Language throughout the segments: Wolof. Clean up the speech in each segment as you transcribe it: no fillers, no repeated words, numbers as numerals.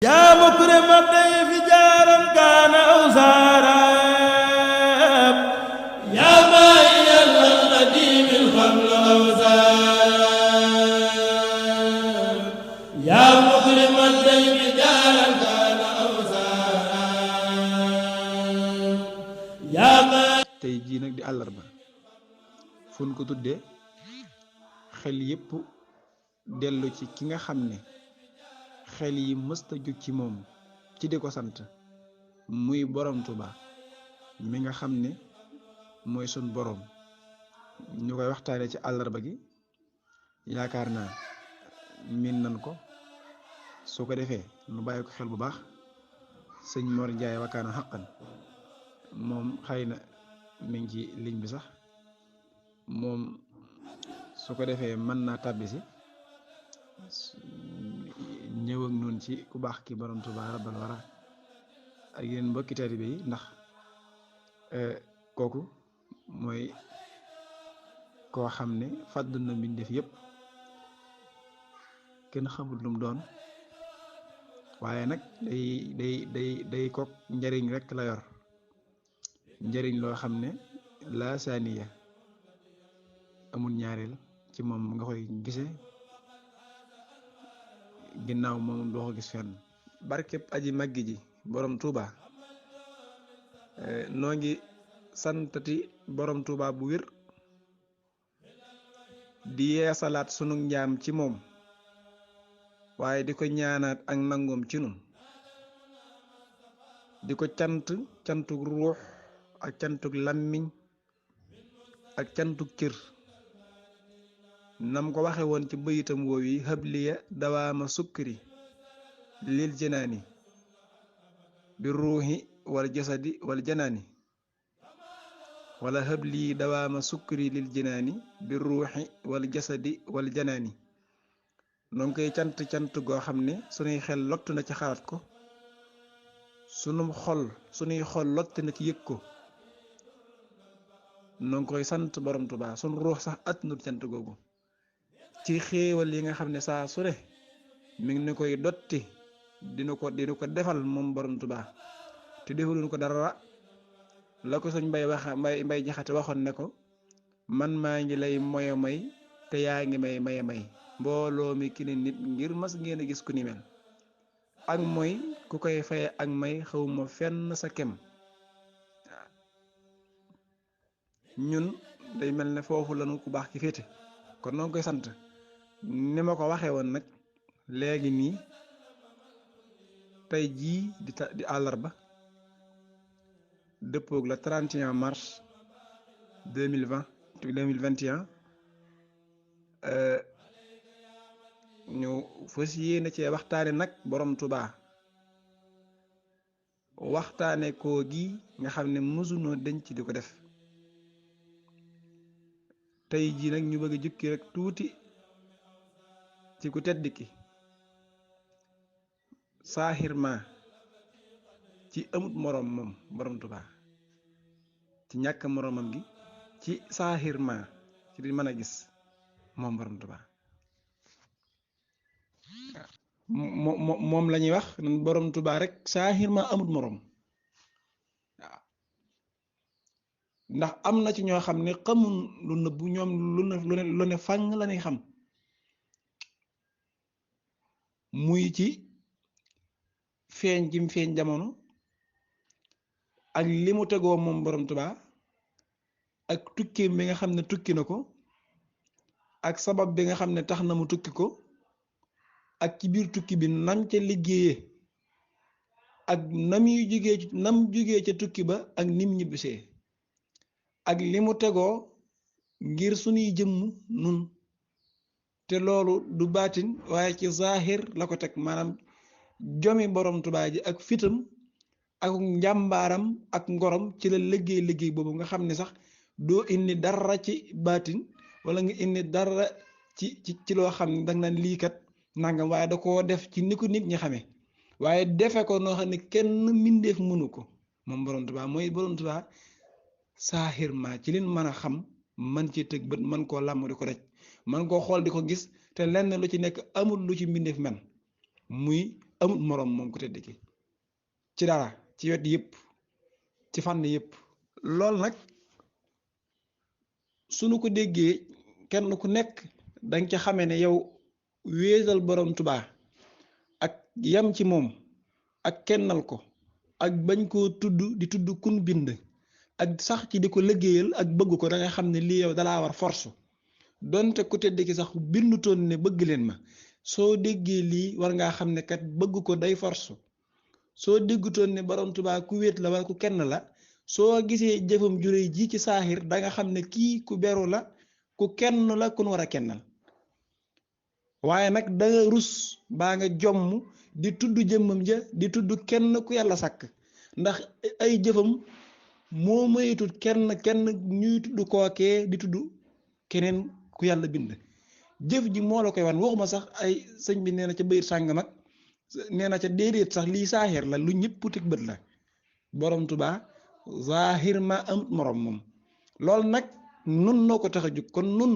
yaa mukrima dayfi jaaran kaana aw saarab yaa maa'iyan lil qadiimil qabla aw saarab yaa mukrima dayfi jaaran kaana aw saarab yaa tey jii nag di àllarba fu ñu ko tuddee xel yépp dellu ci ki nga xam ne xel yi mësta jóg ci moom ci di ko sant muy borom Tuuba mi nga xam ne mooy sun borom ñu koy waxtaane ci àllarba gi yaakaar naa miin nan ko su ko defee nu bàyyi ko xel bu baax sëñ Mor Njaay wakaana xaqan moom xëy na mi ngi ci ligne bi sax moom su ko defee mën naa tàbbi si ñëw ak noonu ci ku baax ki borom Tuuba rabbal wara ak yeneen mbokki taalibe yi ndax kooku mooy koo xam ne fàddu na mbindeef yépp kenn xamul lu mu doon waaye nag day kook njariñ rekk la yor njariñ loo xam ne la saaniya amul ñaareel ci moom nga koy gisee ginnaaw moom doo ko gis fenn barkeb aji màggi ji borom Tuuba noo ngi santati borom Tuuba bu wér di yeesalaat sunu njaam ci moom waaye di ko ñaanaat ak nangoom ci nun di ko cantuk ruux ak cantuk làmmiñ ak cantuk cër nam ko waxe woon ci bëyitam woow yi habliya dawaama sukkri lil janaani bi ruuxi wal jasadi wal janaani wala habli dawaama sukkri lil janaani bi ruuxi wal jasadi wal janaani noo ngi koy cant goo xam ne sunuy xel lott na ci xalaat ko sunuy xol lott na ci yëg ko noo ngi koy sant borom Tuuba sunu ruux sax attanul cant googu ci xéewal yi nga xam ne saa su ne mi ngi ni koy dotti dina ko defal moom borom Tuuba te defaluñ ko dara la ko sëñ mbay jaxate waxoon ne ko man maa ngi lay moyo may te yaa ngi may may mbooloo mi ki ne nit ngir mas ngeen a gis ku ni mel ak mooy ku koy faye ak may xawma fenn sa kem ñun day mel ne foofu lanu ku baax ki féete kon noo ngi koy sant ni ma ko waxee woon nag léegi nii tey jii di àllarba dëppoog la 31 mars 2021 ñu fas yéene cee waxtaane nag borom Tuuba waxtaane koo gi nga xam ne mësunoo denc di ko def tey jii nag ñu bëgg a jukki rek tuuti ci ku tedd ki saaxir ma ci amut moroom moom borom Tuuba ci ñàkk moroomam gi ci saaxir ma ci di mën a gis moom borom Tuuba moom la ñuy wax nan borom Tuuba rek saaxir ma amut moroom waaw ndax am na ci ñoo xam ne xamul lu nëbbu ñoom lu ne fàng la ñuy xam muy ci feeñ gim feeñ jamono ak li mu tegoo moom borom Tuuba ak tukki bi nga xam ne tukki na ko ak sabab bi nga xam ne tax na mu tukki ko ak ci biir tukki bi nam ca liggéeye ak nam jugee ca tukki ba ak nim ñibbisee ak li mu tegoo ngir sunuy jëmm nun te loolu du baatin waaye ci zaahir la ko teg maanaam jomi borom Tuuba ji ak fitam ak njàmbaaram ak ngorom ci la liggéey boobu nga xam ne sax doo indi dara ci baatin wala nga indi dara ci loo xam ne danga naan lii kat nangam waaye da koo def ci ni ko nit ñi xamee waaye defe ko noo xam ne kenn mbindeef mënu ko moom borom Tuuba mooy borom Tuuba saaxir ma ci leen mën a xam man ci tëg bët man koo làmm di ko daj man koo xool di ko gis te lenn lu ci nekk amul lu ci mbindeef men muy amul moroom moom ku tedd ki ci dara ci wet yëpp ci fànn yëpp loolu nag sunu ko déggee kenn ku nekk danga ca xamee ne yow wéetal borom Tuubaa ak yam ci moom ak kennal ko ak bañ koo tudd di tudd kun bind ak sax ci di ko liggéeyal ak bëgg ko da nga xam ne lii yow dalaa war force donte ku tedd ki sax bindutoon ne bëgg leen ma soo déggee lii war ngaa xam ne kat bëgg ko day force soo déggutoon ne borom Tuubaa ku wéet la wala ku kenn la soo gisee jëfam jure ji ci saaxir da nga xam ne kii ku beru la ku kenn la kun war a kennal waaye nag da nga rus baa nga jomm di tudd jëmmam ja di tudd kenn ku yàlla sàkk ndax ay jëfam moo maytut kenn ñuy tudd kookee di tudd keneen ku yàlla bind jëf ji moo la koy wan waxuma sax ay sëñ bi nee na ca bayit sàngam ak nee na ca déedéet sax lii saaxir la lu ñëpp teg bët la borom Tuubaa zaahir ma am morom moom loolu nag nun noo ko tax a jóg kon nun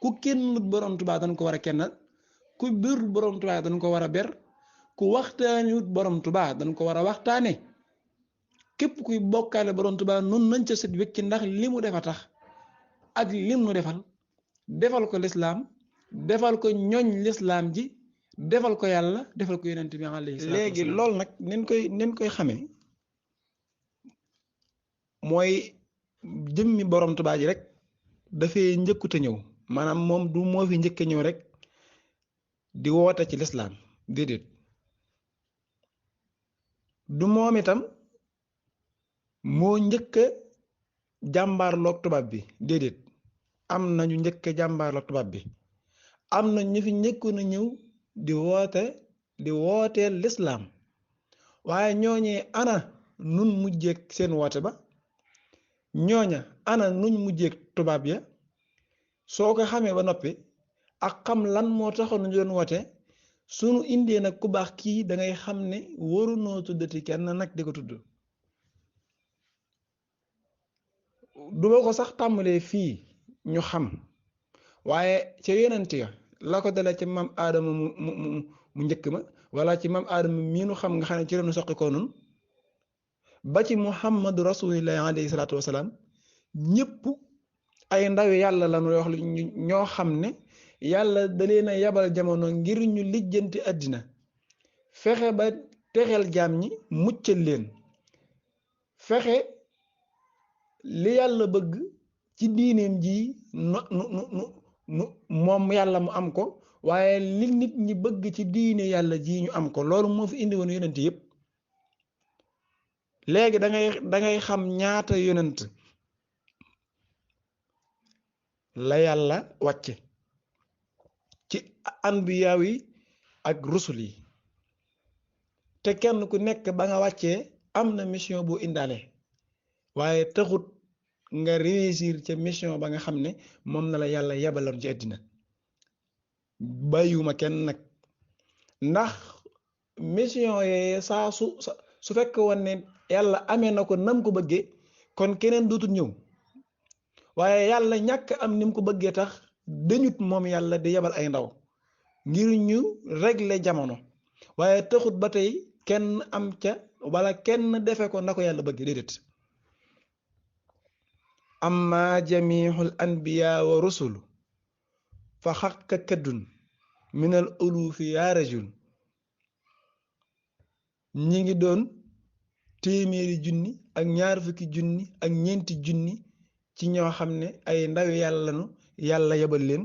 ku kennut borom Tuubaa dañ ko war a kennal ku birul borom Tuubaa dañ ko war a ber ku waxtaanewut borom Tuubaa dañ ko war a waxtaane képp kuy bokkaale borom Tuubaa nun nañ ca set wecc ndax li mu defa tax ak lim nu defal ko lislaam defal ko ñoñ lislaam ji defal ko yàlla defal ko yonent bi alayhi salaatu léegi loolu nag nin koy xamee mooy jëmmi borom Tuubaa ji rek dafay njëkkute ñëw maanaam moom du moo fi njëkke ñëw rek di woote ci lislaam déedéet du moom itam moo njëkk jàmbaarloog tubaab bi déedéet am na ñu njëkk jàmbaarloog tubaab bi am na ñu fi njëkkoon a ñëw di wooteel lislaam waaye ñooñee ana nun mujjeeg seen woote ba ñooña ana nuñ mujjeeg tubaab ya soo ko xamee ba noppi ak xam lan moo taxoon ñu doon woote sunu indee nag ku baax kii da ngay xam ne warunoo tuddati kenn nag di ko tudd duma ko sax tàmbalee fii ñu xam waaye ca yonent ya la ko dale ci maam aadama mu njëkk ma wala ci maam aadama mii nu xam nga xam ne ci reenu soqi ko nun ba ci muhammadu rasulillahi alayhi salaatu wasalaam ñëpp ay ndawi yàlla la wax ñoo xam ne yàlla da leen a yabal jamono ngir ñu lijjanti àddina fexe ba texeel jaam ñi muccal leen fexe li yàlla bëgg ci diineem ji moom yàlla mu am ko waaye li nit ñi bëgg ci diine yàlla ji ñu am ko loolu moo fi indi woon yonent yëpp léegi dangay xam ñaata yonent la yàlla wàcce ci anbiyaaw yi ak rusul yi te kenn ku nekk ba nga wàccee am na mission bu indaale waaye taxut nga réussir ca mission ba nga xam ne moom na la yàlla yebaloon ci àddina bàyyiwuma kenn nag ndax mission yooye saa su fekk woon ne yàlla amee na ko nam ko bëggee kon keneen dootul ñëw waaye yàlla ñàkk am ni mu ko bëggee tax dañut moom yàlla di yebal ay ndaw ngir ñu régler jamono waaye taxut ba tey kenn am ca wala kenn defe ko na ko yàlla bëggee déedéet amma jamiixul anbiya wa rusulu fa xaqqa kaddun minal ulufi yaa rajul ñi ngi doon téeméeri junni ak ñaar fukki junni ak ñeenti junni ci ñoo xam ne ay ndawi yàlla lanu yàlla yebal leen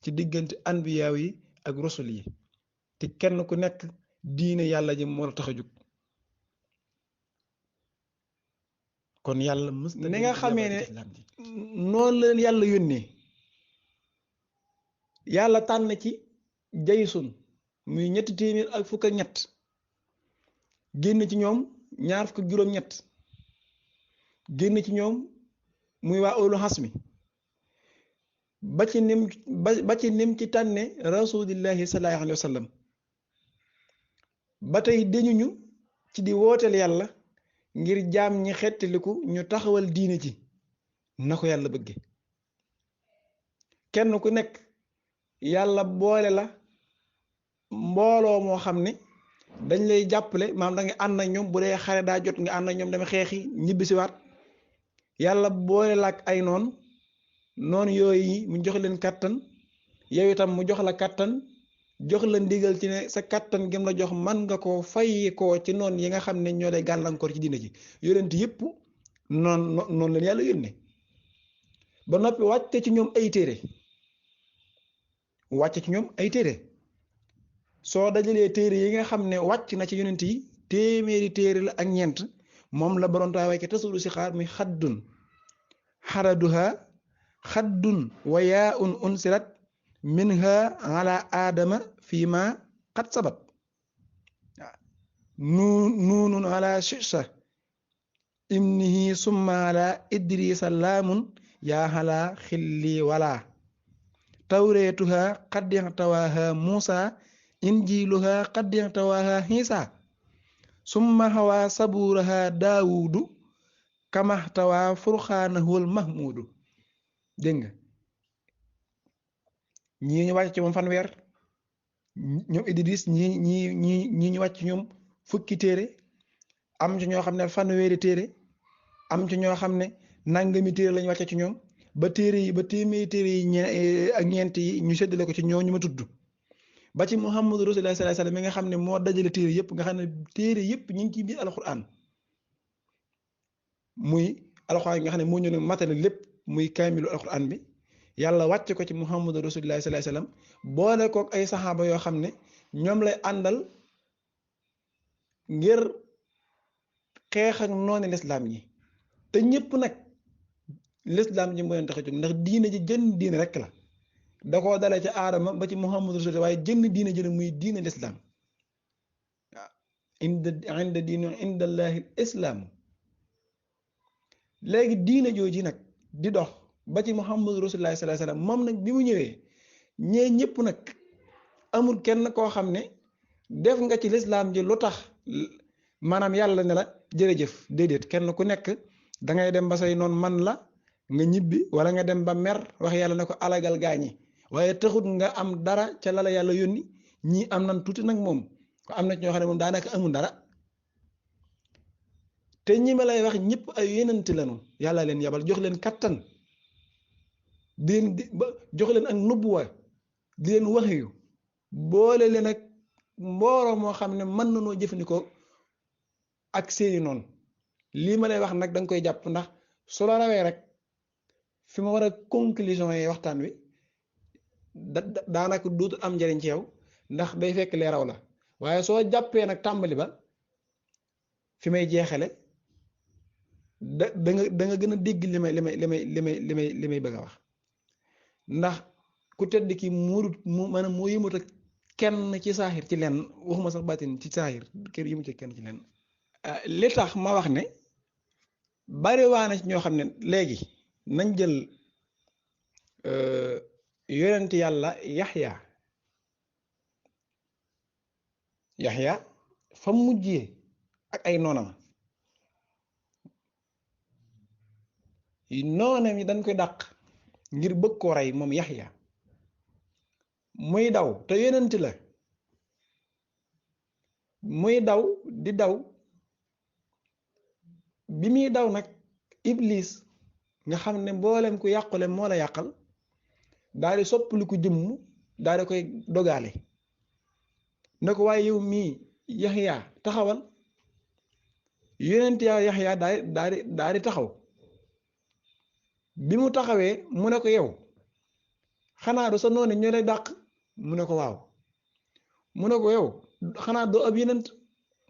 ci diggante anbiyaaw yi ak rusul yi te kenn ku nekk diine yàlla ji moo la tax a jóg kon yàlla mës na ni nga xamee ne noonu la leen yàlla yónnee yàlla tànn ci jaysun muy ñetti téeméer ak fukk ak ñett génn ci ñoom ñaar fukk ak juróom-ñett génn ci ñoom muy waa ulu xasmi ba ci nim ci tànne rasulillahi sallallahu alayhi wa sallam ba tey dañuñu ci di wooteel yàlla ngir jaam ñi xettaliku ñu taxawal diine ci na ko yàlla bëgge kenn ku nekk yàlla boole la mbooloo moo xam ne dañ lay jàppale maanaam da nga ànd ak ñoom bu dee xare daa jot nga ànd ak ñoom dama xeexi ñibbisiwaat yàlla boole la ak ay noon yooyu mu jox leen kattan yow itam mu jox la kattan jox la ndigal ci ne sa kattan gëm la jox man nga koo fay koo ci noon yi nga xam ne ñoo lay gàllankoor ci diina ji yonent yëpp noonu leen yàlla yónnee ba noppi wàcce ci ñoom ay téere soo dajalee téere yi nga xam ne wàcc na ci yonent yi téeméeri téere la ak ñeent moom la borom taa wayke tasulu si xaar muy xaddun xaraduha xaddun wa yaa un unsirat minha ala aadama fii ma xat sabat nuunun ala sisa ibnihi summa ala idrisa laamun yaa ala xilli wala tawreetuha qad yaxtawaha muusa injiluha qad yaxtawaha xiisa summa hawa saburaha daawudu kamaxtawa furxaanahul mahmudu dégg nga ñii ñu wàcc ci moom fanweer ñoom Idris ñii ñu wàcc ñoom fukki téere am ci ñoo xam ne fanweeri téere am ci ñoo xam ne nangami téere lañu wàcce ci ñoom ba téere yi ba téeméeri téere yi ak ñeent yi ñu séddale ko ci ñoo ñu ma tudd ba ci Muhammadu Rasulullah sallallahu alayhi wasallam mi nga xam ne moo dajale téere yëpp nga xam ne téere yëpp ñu ngi ci biir alquran muy alquran yi nga xam ne moo ñu ne matale lépp muy kaamilu alquran bi yàlla wàcce ko ci Muhammadu Rasulullah sallallahu alayhi wasallam boole kook ay saxaaba yoo xam ne ñoom lay àndal ngir xeex ak noonu lislaam yi te ñëpp nag lislaam ji moo leen tax a jóg ndax diine ji jën diine rek la da koo dalee ci aadama ba ci Muhammadu Rasulullah waaye jënn diine ji muy diine lislaam waaw inda diine indallahi islaam léegi diine jooji nag di dox ba ci Muhammadu Rasulullah sallallahu alayhi wasallam moom nag bi mu ñëwee ñee ñëpp nag amul kenn koo xam ne def nga ci lislaam ji lu tax maanaam yàlla ne la jërëjëf déedéet kenn ku nekk da ngay dem ba say noon man la nga ñibbi wala nga dem ba mer wax yàlla ne ko alagal gaañi waaye taxut nga am dara ca la la yàlla yónni ñii am nan tuuti nag moom am na ci ñoo xam ne moom daanaka amul dara te ñi ma lay wax ñëpp ay yonent lañu yàlla leen yabal jox leen kattan di jox leen ak nubuwa di leen waxyu boole leen ak mbooloo moo xam ne mën nañoo jëfandikoo ak seeni noonu lii ma lay wax nag da nga koy jàpp ndax su la rawee rek fi ma war a conclusion yi waxtaan wi daanaka duutu am njëriñ ci yow ndax day fekk lee raw la waaye soo jàppee nag tàmbali ba fi may jeexale da nga gën a dégg li may bëgg a wax ndax ku tedd ki muurut maanaam moo yëmut ak kenn ci saaxir ci lenn waxuma sax baatin ci saaxir kër yëmut ak kenn ci lenn li tax ma wax ne bari waa na ci ñoo xam ne léegi nañ jël yonent yàlla yaxya fa mujjee ak ay noonam yi dañ koy dàq ngir bëgg koo rey moom yaxya muy daw te yonent la muy daw di daw bi muy daw nag iblis nga xam ne mboolem ku yàqule moo la yàqal daal di soppali ko jëmm daal di koy dogaale ne ko waaye yow mii yaxya taxawal yonent yaa yaxya daal di taxaw bi mu taxawee mu ne ko yow xanaa du sa noonu ñoo lay dàq mu ne ko waaw mu ne ko yow xanaa doo ab yonent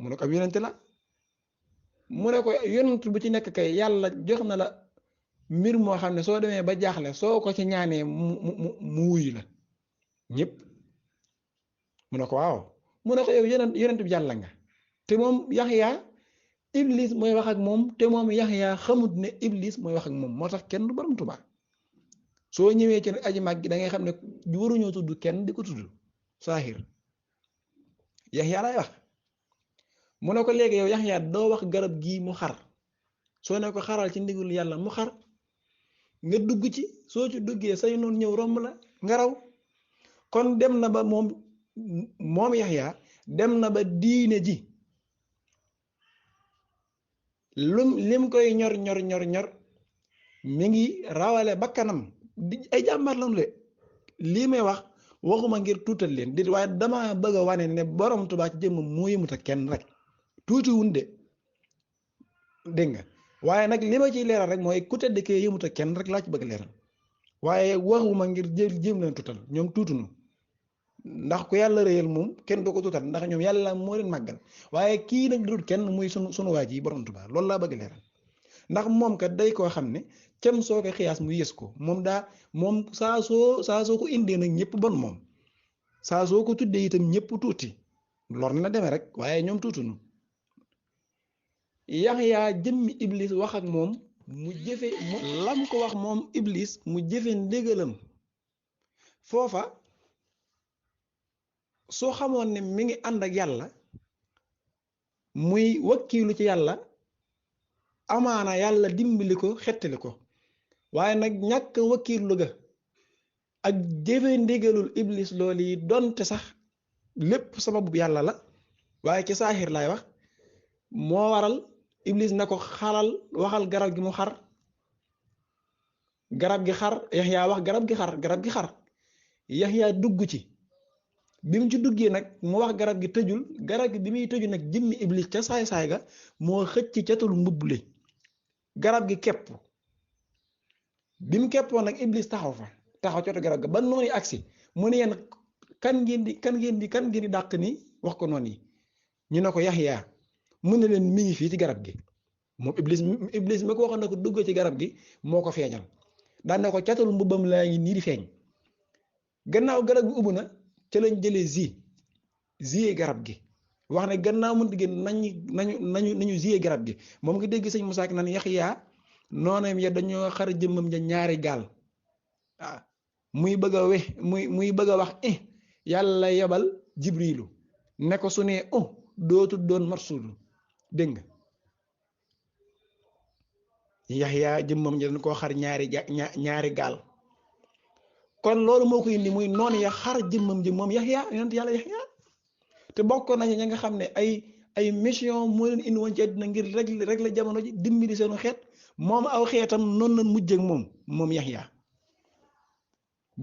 mu ne ko ab yonent la mu ne ko yonent bu ci nekk kay yàlla jox na la mbir moo xam ne soo demee ba jaaxle soo ko ci ñaanee mu wuyu la ñëpp mu ne ko waaw mu ne ko yow yonent bi yàlla nga te moom yaxya iblis mooy wax ak moom te moom yaxya xamut ne iblis mooy wax ak moom moo tax kenn du borom Tuubaa soo ñëwee ci aji mag gi da ngay xam ne waruñoo tudd kenn di ko tudd saahir yaxya lay wax mu ne ko léegi yow yaxya doo wax garab gii mu xar soo ne ko xaral ci ndigal yàlla mu xar nga dugg ci soo ci duggee say noonu ñëw romb la nga raw kon dem na ba moom yaxya dem na ba diine ji lim koy ñor mi ngi rawale bakkanam di ay jàmbaar lañu de lii may wax waxuma ngir tuutal leen di waaye dama bëgg a wane ne borom Tuubaa ci jëmm moo yëmut ak kenn rek tuuti wunde dégg nga waaye nag li ma ciy leeral rek mooy ku tedd kee yëmut ak kenn rek laa ci bëgg leeral waaye waxuma ngir jëm leen tuutal ñoom tuutunu ndax ku yàlla réyal moom kenn doo ko tuutal ndax ñoom yàlla moo leen màggal waaye kii nag dul kenn muy sunu waa ji borom Tuubaa loolu laa bëgg leeral ndax moom kat day koo xam ne cem soo ko xiyaas mu yës ko moom saa soo ko indee nag ñëpp bon moom saa soo ko tuddee itam ñëpp tuuti lor na demee rek waaye ñoom tuutunu Yaxya jëmmi Iblis wax ak moom mu jëfe lam ko wax moom Iblis mu jëfe ndégalam foofa soo xamoon ne mi ngi ànd ak yàlla muy wakkiilu ci yàlla amaana yàlla dimbali ko xettali ko waaye nag ñàkk wakkiilu ga ak jëfe ndégalul Iblis loolu yi donte sax lépp sababu yàlla la waaye ci saaxir laay wax moo waral Iblis na ko xaral waxal garab gi mu xar garab gi xar Yaxya wax garab gi xar Yaxya dugg ci bi mu ci duggee nag mu wax garab gi tëjul garab gi bi muy tëju nag jëmmi Iblis ca saay-saay ga moo xëcc catul mbubb li garab gi kepp bi mu keppoo nag Iblis taxaw cotu garab ga ba noonu agsi mu ne yéen kan ngeen di dàq ni wax ko noonu yi ñu ne ko Yaxya mu ne leen mi ngi fii ci garab gi moom Iblis mi ko waxoon na ko dugg ci garab gi moo ko feeñal daan ne ko catul mbubbam laa ngi nii di feeñ gannaaw garab gi ubbu na ca lañ jëlee zi garab gi wax ne gannaaw mënut génn nañu zi garab gi moom nga dégg sëñ Musaa Ka naan Yaxya noonam ya dañoo xar jëmmam ja ñaari gaal muy bëgg a wax yàlla yebal Jibrilu ne ko su ne dootu doon marsulu dégg nga Yaxya jëmmam ja dañ koo xar ñaari gaal kon loolu moo ko indi muy noonu ya xar jëmmam ji moom Yaxya yonent yàlla Yaxya te bokkoon nañu ña nga xam ne ay mission moo leen indi woon ci àddina ngir régler jamono ji dimbali seenu xeet moom aw xeetam noonu lañ mujjee ak moom Yaxya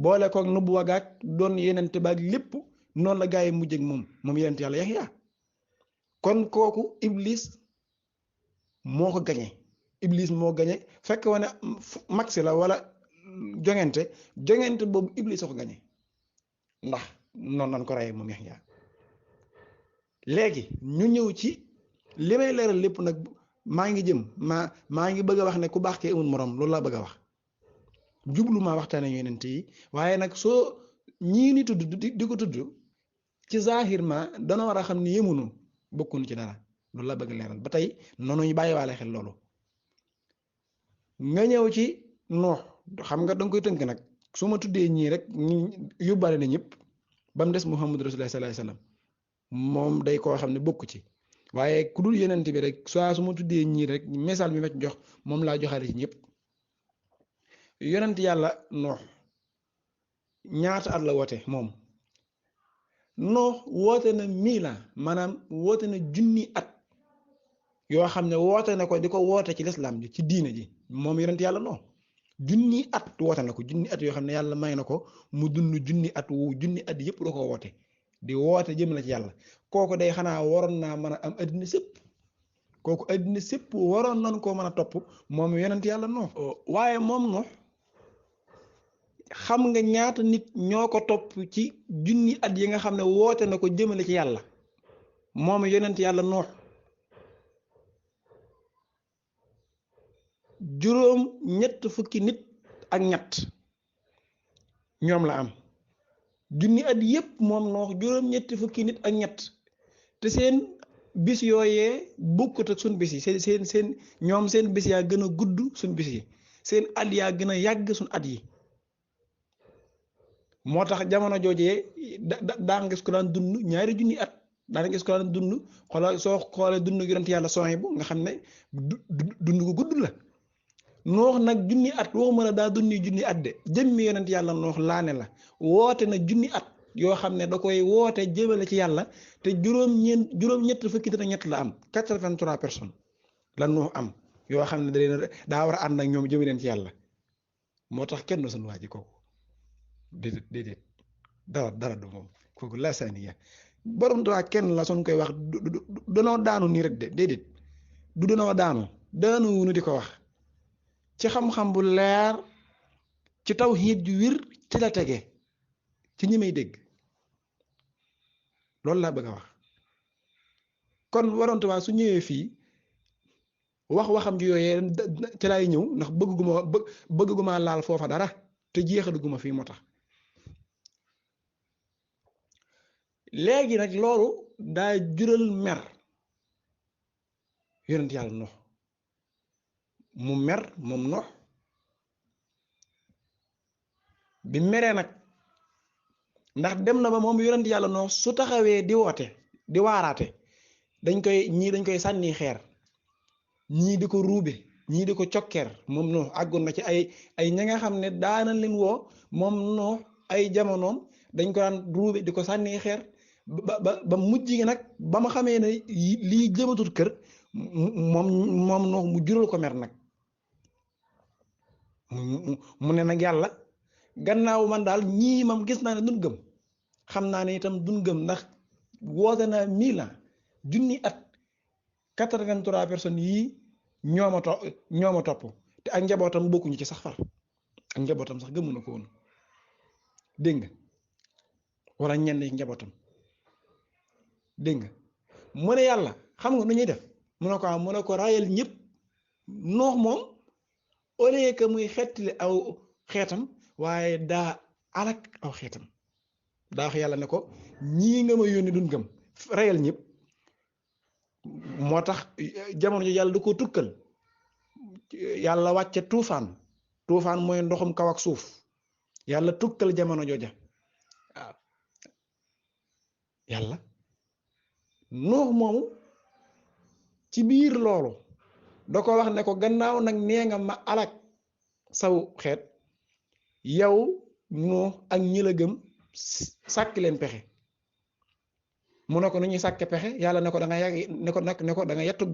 boole koog nubbu wagaak doon yeneen baag lépp noonu la gaa yi mujjee ak moom yonent yàlla Yaxya kon kooku Iblis moo ko gañe fekk wane max la wala jongante boobu Iblis a ko gañe ndax noonu lañ ko rey moom Yaxya léegi ñu ñëw ci li may leeral lépp nag maa ngi bëgg a wax ne ku baax kee amul morom loolu laa bëgg a wax jublu maa waxtaane yonent yi waaye nag soo ñii ni tudd di ko tudd ci zahir ma dana war a xam ni yemunu bokkunu ci dara loolu laa bëgg leeral ba tey noonu ñu bàyyiwaale xel loolu nga ñëw ci Nuux xam nga danga koy tënk nag su ma tuddee ñii rek ñu yóbbaale na ñëpp ba mu des Muhammad Rasulullah sallallahu alayhi wasallam moom day koo xam ne bokk ci waaye ku dul yenent bi rek soit su ma tuddee ñii rek message bi ma ci jox moom laa joxaale ci ñëpp yonent yàlla Nuux ñaata at la woote moom Nuux woote na 1000 ans maanaam woote na junni at yoo xam ne woote na ko di ko woote ci lislaam ji ci diine ji moom yonent yàlla Nuux junni at woote na ko junni at yoo xam ne yàlla may na ko mu dund junni at yëpp da ko woote di woote jëm la ci yàlla kooku day xanaa waroon naa mën a am addina sépp kooku addina sépp waroon nañ koo mën a topp moom yonent yàlla Nuux waaye moom Nuux xam nga ñaata nit ñoo ko topp ci junni at yi nga xam ne woote na ko jëmale ci yàlla moom yonent yàlla Nuux juróom ñett fukki nit ak ñett ñoom la am junni at yépp moom Nuux juróom ñetti fukki nit ak ñett te seen bis yooyee bokkut ak suñ bis yi seen ñoom seen bis yaa gën a gudd suñ bis yi seen at yaa gën a yàgg suñ at yi moo tax jamono joojee daa nga gis ko daan dund ñaari junni at daa nga gis ko daan dund soo xoolee dund yonent yàlla Suhayb bu nga xam ne dund gu gudd la Nuux nag junni at waxuma la daa dundi junni at de jëmmi yonent yàlla Nuux laa ne la woote na junni at yoo xam ne da koy woote jëmale ci yàlla te juróom-ñett fukki nit ak ñett la am 83 personnes la Nuux am yoo xam ne daa war a ànd ak ñoom jëme leen ci yàlla moo tax kenn du sunu waa ji kooku déedéet dara du moom kooku la saniya borom Tuubaa kenn la suñ koy wax danoo daanu nii rek de déedéet du danoo daanu wunu di ko wax ci xam-xam bu leer ci tawhiid ju wir ci la tege ci ñi may dégg loolu laa bëgg a wax kon borom Tuubaa su ñëwee fii waxam ji yooyee ci lay ñëw ndax bëgguma laal foofa dara te jeexaluguma fii moo tax léegi nag loolu daa jural mer yonent yàlla Nuux mu mer moom Nuux bi meree nag ndax dem na ba moom yonent yàlla Nuux su taxawee di woote di waaraate ñii dañ koy sànni xeer ñii di ko ruube ñii di ko cokkeer moom Nuux àggoon na ci ay ña nga xam ne daana leen woo moom Nuux ay jamonoom dañ ko daan ruube di ko sànni xeer ba mujj gi nag ba ma xamee ne lii jëmatut kër moom Nuux mu jural ko mer nag mu ne nag yàlla gannaaw man daal ñii mam gis naa ne duñ gëm xam naa ne itam duñ gëm ndax woote naa 1000 ans junni at 83 personnes yii ñoo ma topp te ak njabootam bokkuñu ci sax far ak njabootam sax gëmu na ko woon dégg nga wala ñenn ci njabootam dégg nga mu ne yàlla xam nga nu ñuy def mu ne ko rayal ñëpp Nuux moom au lieu que muy xettali aw xeetam waaye daa alak aw xeetam daa wax yàlla ne ko ñii nga ma yónni duñ gëm rayal ñëpp moo tax jamono ji yàlla du ko tukkal yàlla wàcce tuufaan mooy ndoxum kaw ak suuf yàlla tukkal jamono jooja waaw yàlla Nuux moomu ci biir loolu da ko wax ne ko gannaaw nag nee nga ma alak saw xeet yow Nuux ak ñi la gëm sàkk leen pexe mu ne ko nu ñuy sàkke pexe yàlla ne ko da nga da nga yettu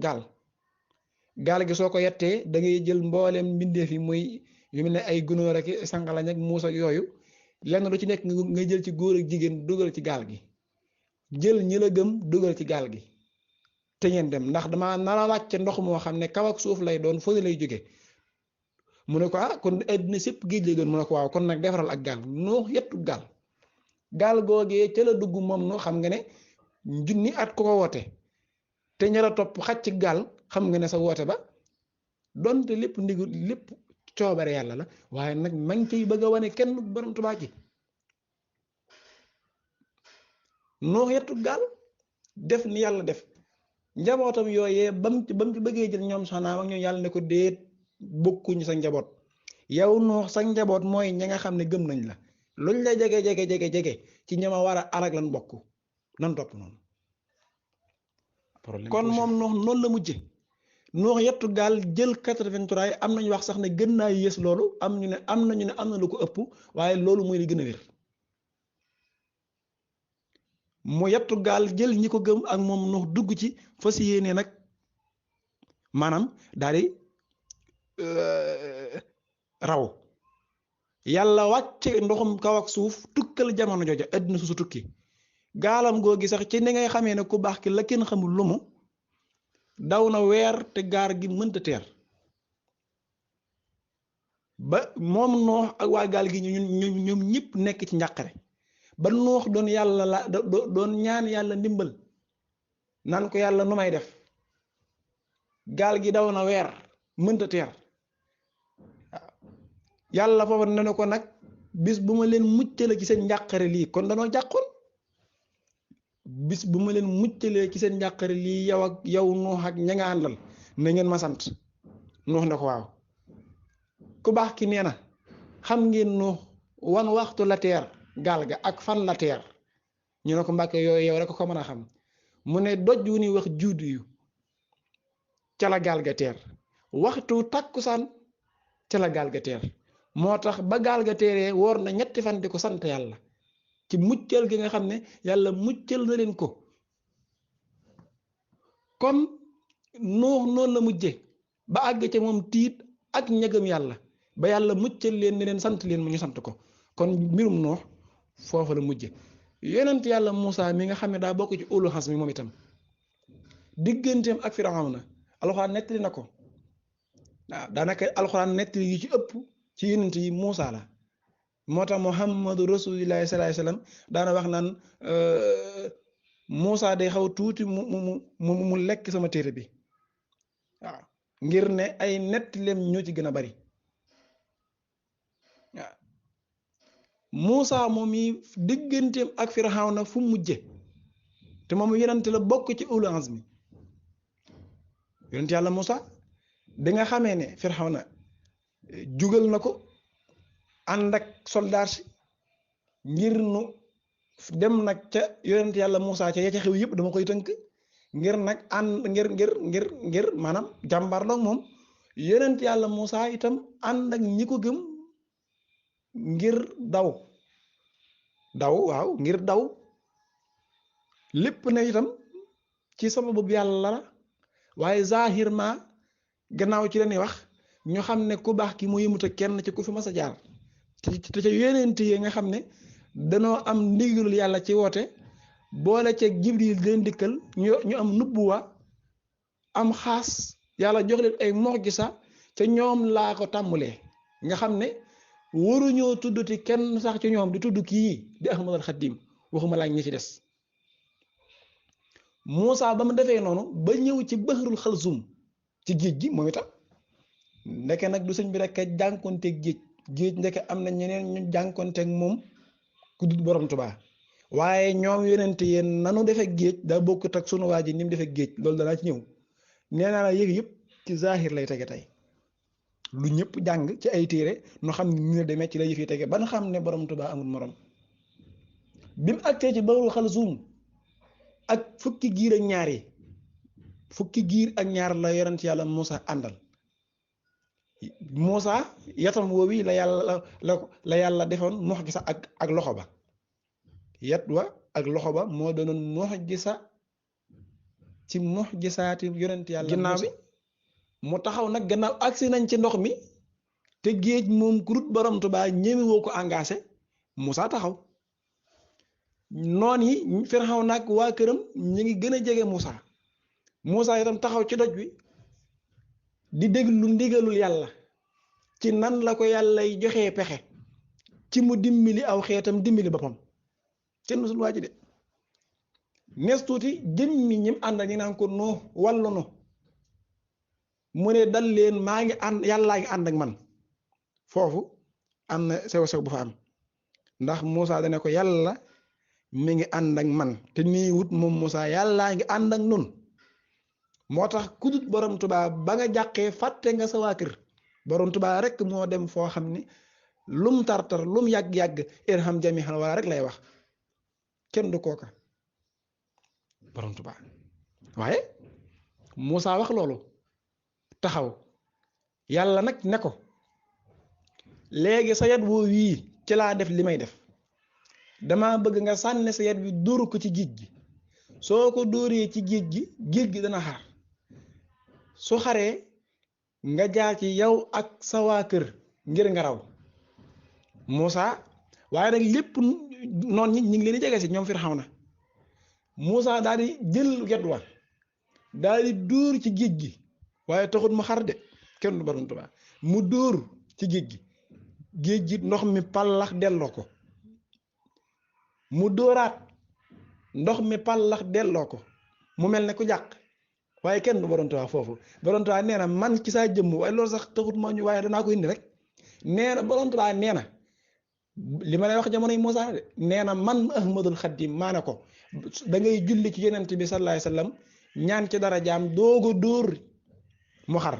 gaal gi soo ko yettee da ngay jël mbooleem mbindeef yi muy yu mel ne ay gunóor ak sangalañ ak muus ak yooyu lenn lu ci nekk nga jël ci góor ak jigéen dugal ci gaal gi jël ñi la gëm dugal ci gaal gi te ngeen dem ndax dama nar a wàcce ndox moo xam ne kaw ak suuf lay doon foo lay jóge mu ne ko kon àddina sépp géej lay doon mu ne ko waaw kon nag defaral ak gaal Nuux yettu gaal googee ca la dugg moom noo xam nga ne junni at ko woote te ña la topp xacc gaal xam nga ne sa woote ba donte lépp coobare yàlla la waaye nag ma ngi ciy bëgg a wane kenn borom Tuubaa ci Nuux yettu gaal def ni yàlla def njabootam yooyee bam ci bëggee jël ñoom soxnaam ak ñoom yàlla ne ko déet bokkuñu sa njaboot yow Nuux sa njaboot mooy ña nga xam ne gëm nañ la luñ la jege ci ñama war a alag lan bokk nan topp noonu kon moom Nuux noonu la mujje Nuux yettu gaal jël 83 yi am nañu wax sax ne gën naa yées loolu am nañu ne am na lu ko ëpp waaye loolu mooy li gën a wér mu yettu gaal jël ñi ko gëm ak moom Nuux dugg ci fas yéene nag maanaam daal di raw yàlla wàcce ndoxum kaw ak suuf tukkal jamono jooja àddina su tukki gaalam googi sax ci ni ngay xamee ne ku baax ki la kenn xamul lu mu daw na weer te gaar gi mënta teer ba moom Nuux ak waa gaal gi ñoom ñëpp nekk ci njàqare ba Nuux doon yàlla doon ñaan yàlla ndimbal naan ko yàlla nu may def gaal gi daw na weer mënta teer yàlla foofu ne ko nag bis bu ma leen muccalee ci seen njàqare lii kon danoo jàqoon bis bu ma leen muccalee ci seen njàqare lii yow Nuux ak ña nga àndal na ngeen ma sant Nuux ne ko waaw ku baax ki nee na xam ngeen Nuux wan waxtu la teer gaal ga ak fan la teer ñu ne ko Mbàkke yooyu yow rek ko mën a xam mu ne doj wu ñuy wax juudu yu ca la gaal ga teer waxtu takkusaan ca la gaal ga teer moo tax ba gaal ga teeree woor na ñetti fan di ko sant yàlla ci muccal gi nga xam ne yàlla muccal na leen ko. kon Nuux noonu la mujje ba àgg ca moom tiit ak ñagam yàlla ba yàlla muccal leen ne leen sant leen mu ñu sant ko. kon mbirum Nuux foofu la mujje yonent yàlla Muusa mi nga xam ne daa bokk ci ulul xasmi moom itam digganteem ak Firawna alxuraan nettali na ko waaw daanaka alxuraan nettali yi ci ëpp ci yonent yi Muusa la moo tax Muhammadu Rasulillahi sallallahu alayhi wasallam daana wax naan Muusa day xaw tuuti mu lekk sama téere bi waaw ngir ne ay nettaleem ñoo ci gën a bari waaw Muusa moom yi digganteem ak Firawna fu mujje te moom yonent la bokk ci ulul azmi yonent yàlla Muusa da nga xamee ne Firawna jugal na ko ànd ak soldaar si ngir nu dem nag ca yonent yàlla Muusa ca ya ca xew yëpp dama koy tënk ngir nag ànd ngir maanaam jàmbaar la moom yonent yàlla Muusa itam ànd ak ñi ko gëm ngir daw waaw ngir daw lépp ne itam ci sababu yàlla la waaye zahir ma gannaaw ci lañuy wax ñu xam ne ku baax ki mu yëmut ak kenn ci ku fi mas a jaar te ca yonent yi nga xam ne danoo am ndigalul yàlla ci woote boole ceeg Jibril leen dikkal ñu am nubbuwa am xaas yàlla jox leen ay mu'jiza ca ñoom laa ko tàmmulee nga xam ne waruñoo tuddati kenn sax ci ñoom di tudd kii di Ahmadul Xadim waxuma laa ñi ci des Muusa ba mu defee noonu ba ñëw ci Bahrul Xalsum ci géej gi moom itam ndeke nag du sëñ bi rek jànkonteeg géej ndeke am na ñeneen ñu jànkonteeg moom ku dul borom Tuubaa waaye ñoom yonent yéen nanu defee géej daa bokkut ak sunu waa ji ni mu defee géej loolu danaa ci ñëw nee naa la yëg yëpp ci zahir lay tege tey lu ñëpp jàng ci ay téere nu xam ne ñu demee ci la yëf yi tege ban xam ne borom Tuubaa amul morom bi mu àggee ci Bahrul Xalsum ak fukki giir ak ñaar la yonent yàlla Muusa àndal Muusa yatam woowi la yàlla defoon mu'jiza ak loxo ba yat wa ak loxo ba moo doonoon mu'jiza ci mu'jizaati yonent yàlla ginnaaw bi mu taxaw nag gannaaw agsi nañ ci ndox mi te géej moom ku dul borom Tuubaa ñemi woo ko engagé Muusa taxaw noon yi Firawna nag waa këram ñu ngi gën a jege Muusa itam taxaw ci doj wi di déglu ndigalul yàlla ci nan la ko yàlla joxee pexe ci mu dimbali aw xeetam dimbali boppam kenn musul waa ji de nees tuuti jëmmi ñim ànd ñi naan ko noo wàllu no mu ne dal leen maa ngi ànd yàllaa ngi ànd ak man foofu am na sew-sew bu fa am ndax Muusa dane ko yàlla mi ngi ànd ak man te nii wut moom Muusa yàllaa ngi ànd ak nun moo tax ku dut borom Tuubaa ba nga jàqee fàtte nga sa waa kër borom Tuubaa rek moo dem foo xam ne lum tartar lum yàgg-yàgg irham jami'an wala rek lay wax kenn du kooka borom Tuubaa waaye Muusa wax loolu taxaw yàlla nag ne ko léegi sa yat woo wii ci laa def li may def dama bëgg nga sànni sa yat bi dóoru ko ci géej gi soo ko dóoree ci géej gi dana xaar su xaree nga jaar ci yow ak sa waa kër ngir nga raw Muusa waaye nag lépp noon ñi ngi leen di jege si ñoom Firawna Muusa daal di jël yat wa daal di dóor ci géej gi waaye taxut mu xar de kenn du borom Tuubaa mu dóor ci géej gi ndox mi pallax delloo ko mu dóoraat ndox mi pallax delloo ko mu mel ne ku jàq waaye kenn du borom Tuubaa foofu borom Tuubaa nee na man ci saa jëmm waaye loolu sax taxut moo ñu waaye danaa ko indi rek nee na borom Tuubaa nee na li ma lay wax jamonoy Muusa de nee na man Ahmadul Xadim maa ne ko da ngay julli ci yonent bi sallallahu alayhi wasallam ñaan ci dara jaam doogo dóor mu xar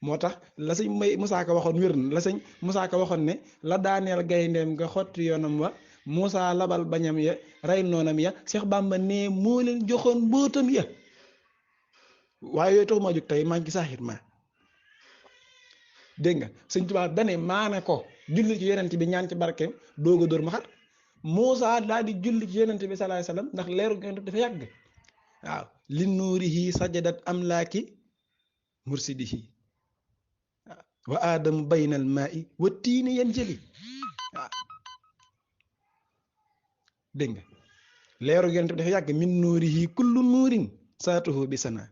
moo tax la sëñ Musaa Ka waxoon wér na la sëñ Musaa Ka waxoon ne la daaneel gayndeem nga xotti yoonam wa Muusa labal bañam ya rey noonam ya Seex Bàmba ne moo leen joxoon mbootam ya waaye yooyu taxu maa jóg tey maa ngi saaxit ma dégg nga sëñ Tuubaa dane maa ne ko julli ci yonent bi ñaan ci barkeem dooga dóor ma xar Muusa daal di julli ci yonent bi sallallahu alayhi wasallam ndax leeru yonent dafa yàgg waaw li nuurihi sajadat amlaaki mursidihi wa aadamu bayna al maa'i wa tiini yan jëli waaw dégg nga leeru yonent bi dafa yàgg min nuurihi kullu nuurin saatuhu bi sana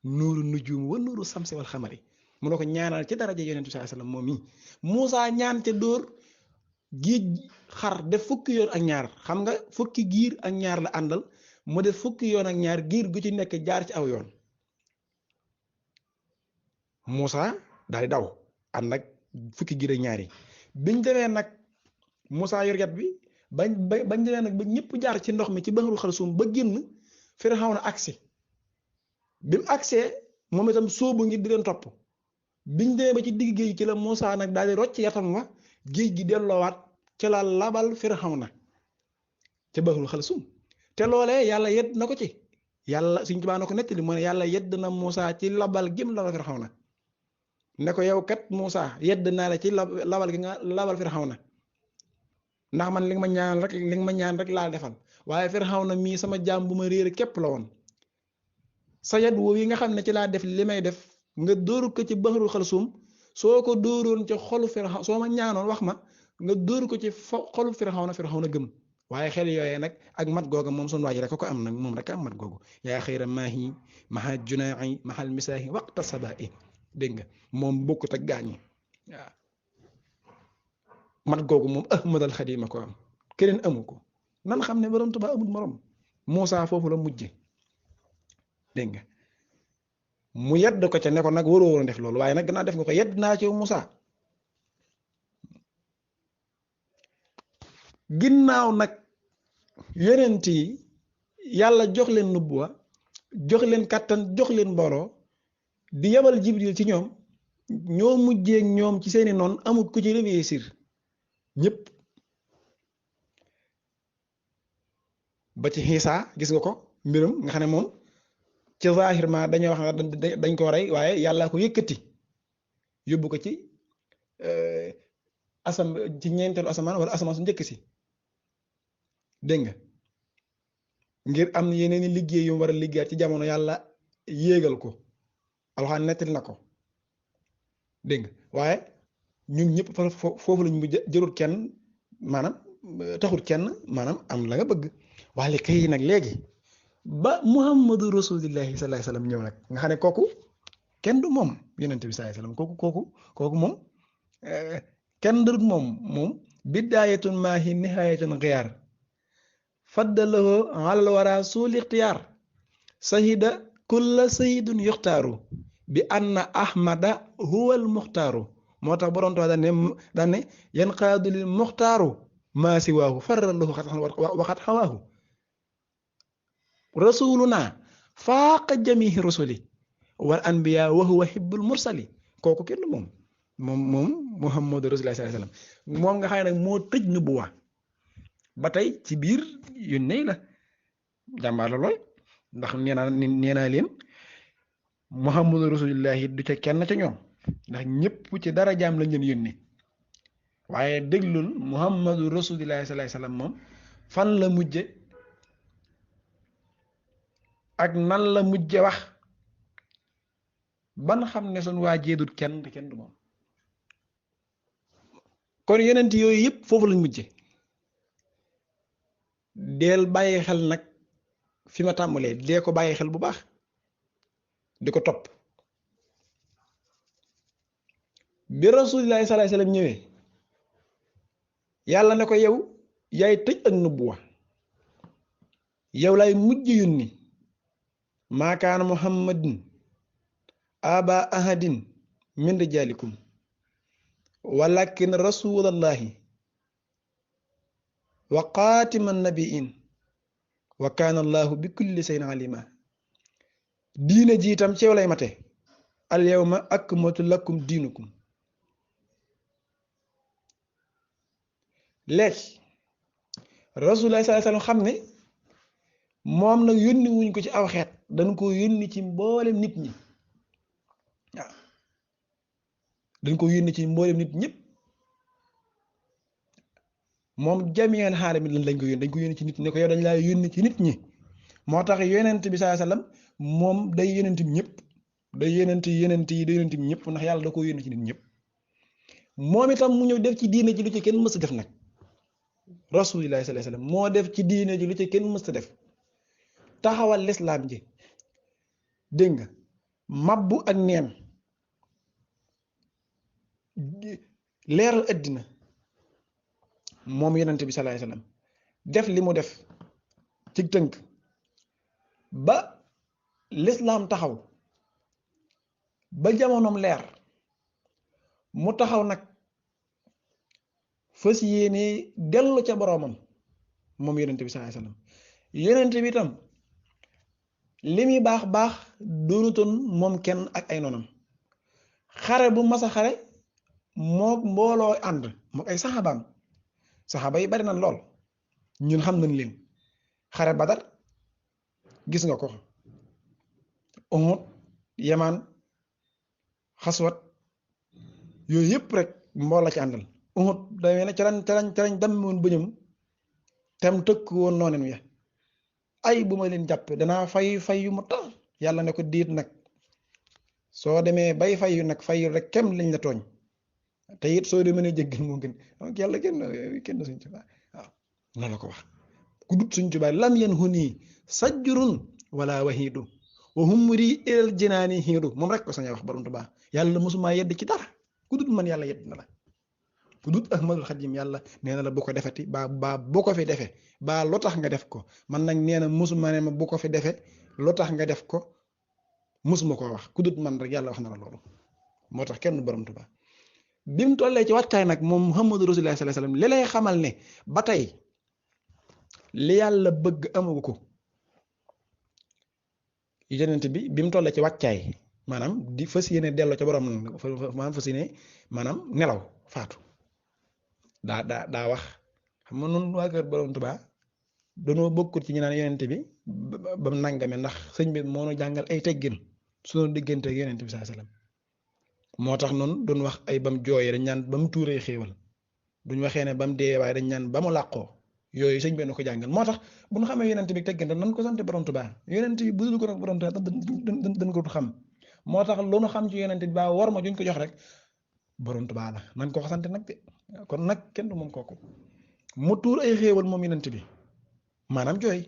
nuuru nujum wa nuuru samsi wal xamari mu ne ko ñaanal ci daraja yonent bi sallallahu alayhi wasallam moom yi Muusa ñaan ca dóor géej xar def fukki yoon ak ñaar xam nga fukki giir ak ñaar la àndal mu def fukki yoon ak ñaar giir gu ci nekk jaar ci aw yoon Muusa daal di daw ànd ak fukki giir ak ñaar yi biñ demee nag Muusa yor yat bi bañ demee nag ba ñëpp jaar ci ndox mi ci Bahru Xalsum ba génn Firawna agsi bi mu agsee moom itam sóobu ngir di leen topp biñ demee ba ci digg géej ci la Muusa nag daal di rocc yatam wa géej gi delloowaat ca la labal Firawna ca Bahru Xalsum te loolee yàlla yedd na ko ci yàlla Sëriñ Tuubaa na ko nettali mu ne yàlla yedd na Muusa ci labal gim labal Firawna ne ko yow kat Muusa yedd naa la ci labal gi nga labal Firawna ndax man li nga ma ñaan rek laa defal waaye Firawna mii sama jaam bu ma réer képp la woon sa yat woowu yi nga xam ne ci laa def li may def nga dóoru ko ci Bahru Xalsum soo ko dóoroon ci xolu Firawna soo ma ñaanoon wax ma nga dóoru ko ci xolu Firawna gëm waaye xel yooyee nag ak mat googa moom sun waaji rek ko am nag moom rek am mat googu yaa xayra maahi maha junaa'i mahal misaahi waqta sabaa'i dégg nga moom bokkut ak gaañi waaw mat googu moom Ahmadal Xadim ko am keneen amu ko nan xam ne borom Tuubaa amul morom Muusa foofu la mujje dégg nga mu yedd ko ca ne ko nag waroo woon def loolu waaye nag gannaaw def nga ko yedd naa ci Muusa ginnaaw nag yonent yi yàlla jox leen nubuwa jox leen kàttan jox leen mbooloo di yabal Jibril ci ñoom ñoo mujjee ñoom ci seeni noon amul ku ci réussir ñëpp ba ci Xiisa gis nga ko mbirum nga xam ne moom ci zaahir ma dañoo wax dañ ko rey waaye yàlla ko yëkkati yóbbu ko ci ci ñeenteelu asamaan wala asamaan su njëkk si dégg nga ngir am yeneen i liggéey yu mu war a liggéeyaat ci jamono yàlla yéegal ko alxaan nettali na ko dégg nga waaye ñun ñëpp foofu lañ mu jërut kenn maanaam taxut kenn maanaam am la nga bëgg waaye kay nag léegi ba Muhammadu Rasulillahi sallallahu alayhi wasallam ñëw nag nga xam ne kooku kenn du moom yonent bi sallallahu alayhi wasallam kooku moom kenn du moom bidaayatun maahi nihaayatun xiyaar faddalahu alal wara suul ixtiyaar sahida kulla sayidun yuxtaaru bi anna ahmada huwa al muxtaaru moo tax borom tax daan ne yan qaadu lil muxtaaru maa si waahu farralahu waxat xawaahu rasuluna faaqa jamihi rusuli wal anbiya wa huwa hibbul mursali kooku kenn moom Muhammadu Rasulullah sallallahu alayhi wasallam moom nga xam ne nag moo tëj nubuwa ba tey ci biir yónnee la jàmbaar la lool ndax nee naa leen Muhammadu Rasulullahi du ca kenn ca ñoom ndax ñëpp ci dara jaam lañ leen yónnee waaye déglul Muhammadu Rasulullahi sallallahu alayhi wasallam moom fan la mujje ak nan la mujje wax ban xam ne sun waa jeedut kenn du moom kon yonent yooyu yëpp foofu lañ mujje deel bàyyi xel nag fi ma tàmbalee dee ko bàyyi xel bu baax di ko topp bi Rasulillahi sallallahu alayhi wasallam ñëwee yàlla ne ko yow yaay tëj ak nubuwa yow lay mujj yónni maa kaana Muhammadin aba ahadin min rijalikum walakin rasulallahi wa xaatiman nabiin wa kaana allahu bi kulli shay'in alima diine ji itam ci yow lay mate al yawma akmaltu lakum diinukum léegi rasulullah sallallahu alayhi wasallam xam ne moom nag yónni wuñ ko ci aw xeet dañ ko yónni ci mboolem nit ñi waaw dañ ko yónni ci mboolem nit ñëpp moom jami'al alamin lañ ko yónni dañ ko yónni ci nit ñi ne ko yow dañ laa yónni ci nit ñi moo tax yonent bi sallallahu alayhi wasallam moom day yonent ñëpp day yonent day yonent ñëpp ndax yàlla da ko yónni ci nit ñëpp moom itam mu ñëw def ci diine ji lu ci kenn mës a def nag rasulillahi sallallahu alayhi wasallam moo def ci diine ji lu ci kenn mës a def taxawal lislaam ji dégg nga mabbu ak neen leeral addina moom yonent bi sallallahu alayhi wasallam def li mu def ci tënk ba lislaam taxaw ba jamonoom leer mu taxaw nag fas yéene dellu ca boroomam moom yonent bi sallallahu alayhi wasallam yonent bi itam li muy baax baax doonutoon moom kenn ak ay noonam xare bu masa xare moo mbooloo ànd mook ay saxaabaam saxaaba yi bari na lool ñun xam nañ leen xare Badar gis nga ko Uhud Yamaan Xaswat yooyu yëpp rek mbool la ci àndal Uhud damee ne carañ damm woon bëñam tem tëkk woon nooneen ya ay bu ma leen jàpp danaa fay yu mu tax yàlla ne ko diit nag soo demee bay fayu nag fayu rek kem lañ la tooñ te it soo demee ne jéggal moo gën donc yàlla kenn Sëñ Tuubaa waaw loolu la ko wax ku dut Sëñ Tuubaa lam yen hu nii sajjurun wala wahidu wa humri ilal jinaani hiidu moom rek ko sañ wax borom Tuubaa yàlla mosumaa yedd ci dara ku dut man yàlla yedd na la ku dut Ahmadul Xadim yàlla nee na la bu ko defeti baa bu ko fi defe baa loo tax nga def ko man nag nee na mosuma ne ma bu ko fi defe loo tax nga def ko mosuma koo wax ku dut man rek yàlla wax na la loolu moo tax kenn borom Tuubaa bi mu tollee ci wàccaay nag moom Muhammadu Rasulullah sallallahu alayhi wasallam li lay xamal ne ba tey li yàlla bëgg amagu ko yonent bi mu tollee ci wàccaay maanaam di fas yéene delloo ca borom maanaam fas yéene maanaam nelaw faatu daa wax xam nga noonu waa kër borom Tuubaa dañoo bokkut ci ñu naan yonent bi ba mu nangame ndax sëñ bi moo nu jàngal ay teggin sunu diggante ak yonent bi sallallahu alayhi wasallam moo tax noonu duñ wax ay bam jooyee dañ ñaan ba mu tuuree xéewal duñ waxee ne ba mu dee waaye dañ ñaan ba mu làqoo yooyu sëñ bi na ko jàngal moo tax bu ñu xamee yonent bi teggin nan ko sant borom Tuubaa yonent bi bu dul ko nag borom Tuubaa dañ ko xam moo tax lu nu xam ci yonent bi ba war ma juñ ko jox rek borom Tuubaa la nañ ko sant nag de kon nag kenn du moom kooku mu tuur ay xéewal moom yonent bi maanaam jooy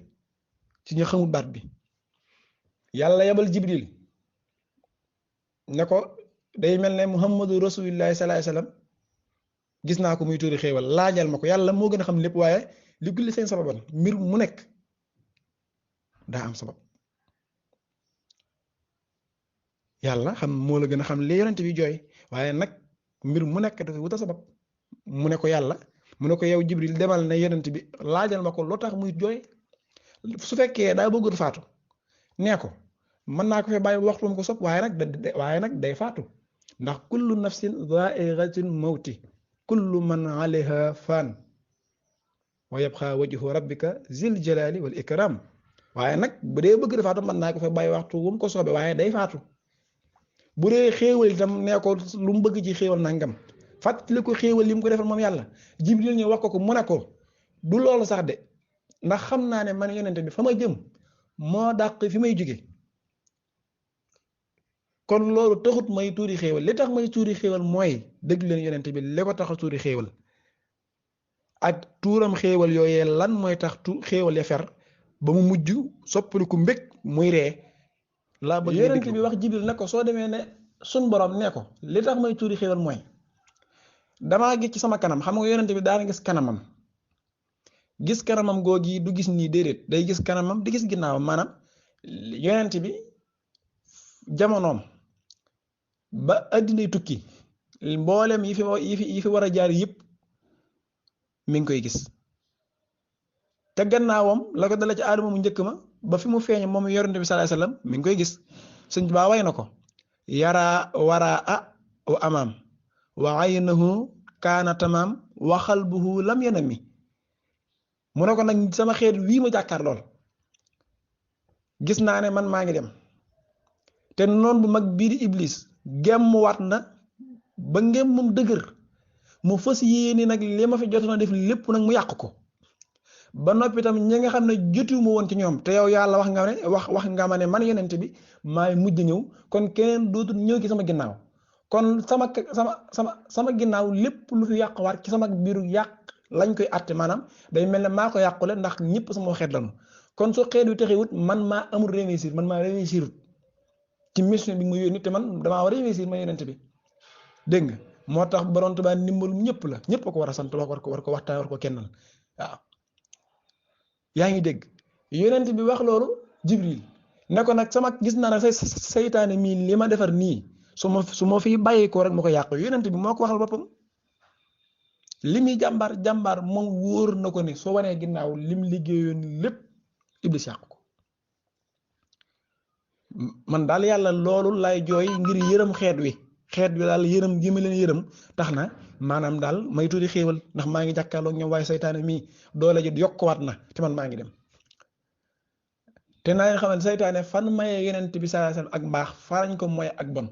ci ñu xamul baat bi yàlla yabal Jibril ne ko day mel ne Muhammadu Rasulullahi sallallahu alayhi wasallam gis naa ko muy tuuri xéewal laajal ma ko yàlla moo gën a xam lépp waaye li kulli seen sababan mbir mu nekk daa am sabab yàlla xam moo la gën a xam li yonent bi jooy waaye nag mbir mu nekk dafa wuta sabab mu ne ko yàlla mu ne ko yow Jibril demal ne yonent bi laajal ma ko loo tax muy jooy su fekkee daa bëggoon faatu nee ko mën naa ko fee bàyyi waxtu mu ko sopp waaye nag day faatu ndax kullu nafsin dha'iqatul mawti kullu man alayha fan wa yabqa wajhu rabbika zil jalali wal ikram waaye nag bu dee bëgg da faatu mën naa ko fee bàyyi waxtu wu mu ko soobee waaye day faatu bu dee xéewal itam nee ko lu mu bëgg ci xéewal nangam fàttali ko xéewal li mu ko defal moom yàlla Jibril ñu wax ko mu ne ko du loolu sax de ndax xam naa ne man yonente bi fa ma jëm moo dàq fi may jóge kon loolu taxut may tuuri xéewal li tax may tuuri xéewal mooy dégg leen yonente bi li ko tax a tuuri xéewal ak tuuram xéewal yooyee lan mooy tax xéewal ya fer ba mu mujj soppaliku mbég muy ree laa bëgg yonente bi wax Jibril ne ko soo demee ne sun borom ne ko li tax may tuuri xéewal mooy damaa gis ci sama kanam xam nga yonente bi daana gis kanamam gis kanamam googi du gis nii déedéet day gis kanamam di gis ginnaawam maanaam yonente bi jamonoom ba addinay tukki mboolem yi fi war a jaar yëpp mi ngi koy gis te gannaawam la ko dala ci aadama mu njëkk ma ba fi mu feeñ moom yonente bi sallallahu alayhi wasallam mi ngi koy gis sëñ ba way na ko yaraa waraa wa amaam wa aynahu kaana tamaam wa xalbuhu lam yanami mu ne ko nag sama xeet wii ma jàkkaar lool gis naa ne man maa ngi dem te noon bu mag bii di iblis gemm waat na ba ngem moom dëgër mu fas yéene nag li ma fi jotoon a def lépp nag mu yàq ko ba noppi tam ñi nga xam ne jotiwuma woon ci ñoom te yow yàlla wax nga ma ne man yonent bi maay mujj ñëw kon keneen dootul ñëw ci sama ginnaaw kon sama ginnaaw lépp lu fi yàqwaat ci sama biiru yàq lañ koy àtte maanaam day mel ne maa ko yàqule ndax ñëpp sama xeet lañu kon soo xeet wi taxiwut man maa amul réussir man maa réussirut ci mission bi mu yónni te man damaa war a réussir ma yonent bi dégg nga moo tax borom Tuubaa ndimbalum ñëpp la ñëpp a ko war a sant war ko waxtaan war ko kennal waaw yaa ngi dégg yonent bi wax loolu Jibril ne ko nag sama gis naa nag saytaane mii li ma defar nii su ma fi bàyyi ko rek ma ko yàq yonent bi moo ko waxal boppam li muy jàmbaar moom wóor na ko ne soo wanee ginnaaw lim liggéeyoon lépp Iblis yàq ko man daal yàlla loolu lay jooy ngir yërëm xeet wi daal yërëm gi ma leen yërëm tax na maanaam daal may tuuti xéewal ndax maa ngi jàkkaarloog ñoom waaye saytaane mii doole ji yokkuwaat na te man maa ngi dem te naa leen xamal saytaane fan maye yonent bi sallallahu alayhi wasallam ak mbaax farañ ko mooy ak bon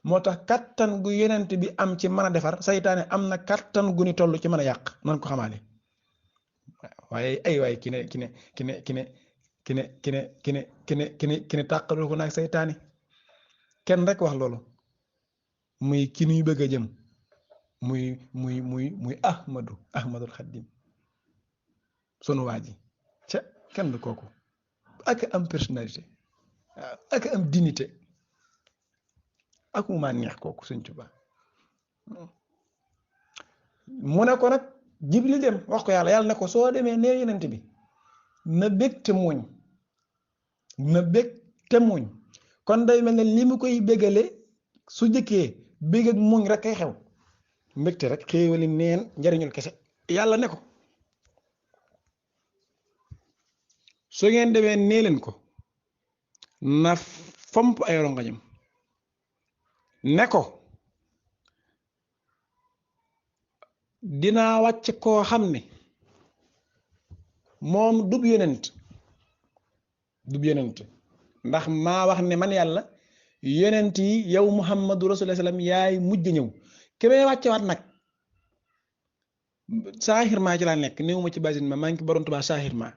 moo tax kattan gu yonent bi am ci mën a defar saytaane am na kattan gu ni toll ci mën a yàq nan ko xamaale waaye ay waay ki ne tàqalu ko naag saytaane kenn rek wax loolu muy ki nuy bëgg a jëm muy ahmadul xaddim sunu waa ji ca kenn du kooku ak am personnalité ak am dignité ak mu maa neex kooku Sëñ Tuubaa mu ne ko nag Jibril dem wax ko yàlla ne ko soo demee nee yonent bi na bég te muñ kon day mel ne li mu koy bégale su jëkkee bég ak muñ rek kay xew mbégte rek xéewali neen njariñul kese yàlla ne ko su ngeen demee nee leen ko na fomp ay rongañam ne ko dinaa wàcc koo xam ne moom dub yonent ndax maa wax ne man yàlla yonent yi yow Muhammadu Rasulullah sallam yaay mujj ñëw ki may wàcce waat nag saaxir maa ci laa nekk néew ma ci basin ma maa ngi borom Tuubaa saaxir maa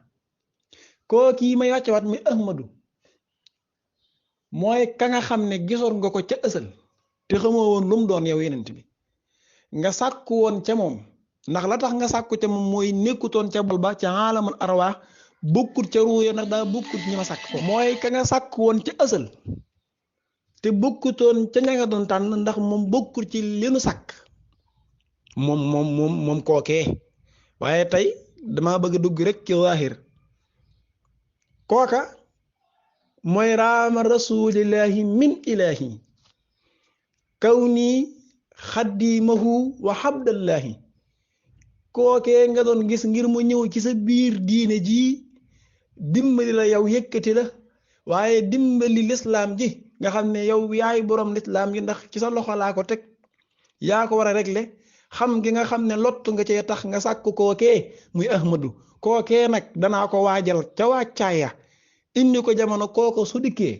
koo kii may wàcce waat muy Ahmadu mooy ka nga xam ne gisoon nga ko ca ësal te xamoo woon lu mu doon yow yonent bi nga sàkku woon ca moom ndax la tax nga sàkku ca moom mooy nekkutoon ca bol ba ca aalamul arwaax bokkut ca ruuya ndax daa bokkut ñi ma sàkk ko mooy ka nga sàkku woon ca ësal te bokkutoon ca ña nga doon tànn ndax moom bokkut ci li nu sàkk moom kookee waaye tey dama bëgg a dugg rek ci zaahir kooka mooy raama rasulillahi min ilahi kaw nii xaddimahu wa habdallahi kookee nga doon gis ngir mu ñëw ci sa biir diine ji dimbali la yow yëkkati la waaye dimbali lislaam ji nga xam ne yow yaay boroom lislaam ji ndax ci sa loxo laa ko teg yaa ko war a régler xam gi nga xam ne lottu nga cee tax nga sàkk kookee muy Ahmadu kookee nag danaa ko waajal ca wàccaaya indi ko jamono kooko su dikkee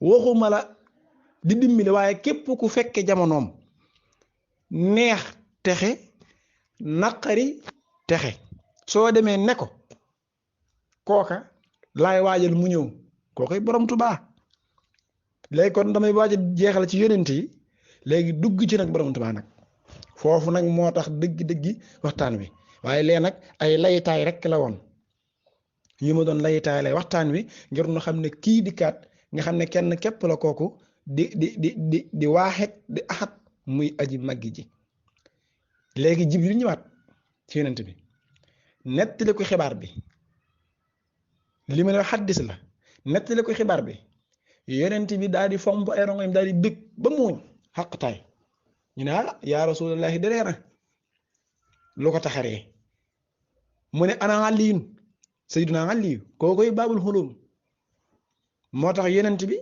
waxuma la di dimbali waaye képp ku fekke jamonoom neex texe naqari texe soo demee ne ko kooka laay waajal mu ñëw kookoy borom Tuubaa léegi kon damay waaj jeexal ci yonent yi léegi dugg ci nag borom Tuubaa nag foofu nag moo tax dëgg waxtaan wi waaye lee nag ay laytaay rek la woon yu ma doon laytaay lay waxtaan wi ngir nu xam ne kii di kaat nga xam ne kenn képp la kooku di waaxet di axat muy aji maggi ji léegi Jibril ñëwaat ci yonent bi nettali ko xibaar bi li ma ne xaddis la nettali ko xibaar bi yonent bi daal di fomp ay rongoñ daal di bég ba muuñ xaqtaay ñu ne yaa rasulallahi deree na lu ko taxaree mu ne ana Aliyun sayyiduna Aliyu kookoy baabul xulum moo tax yonent bi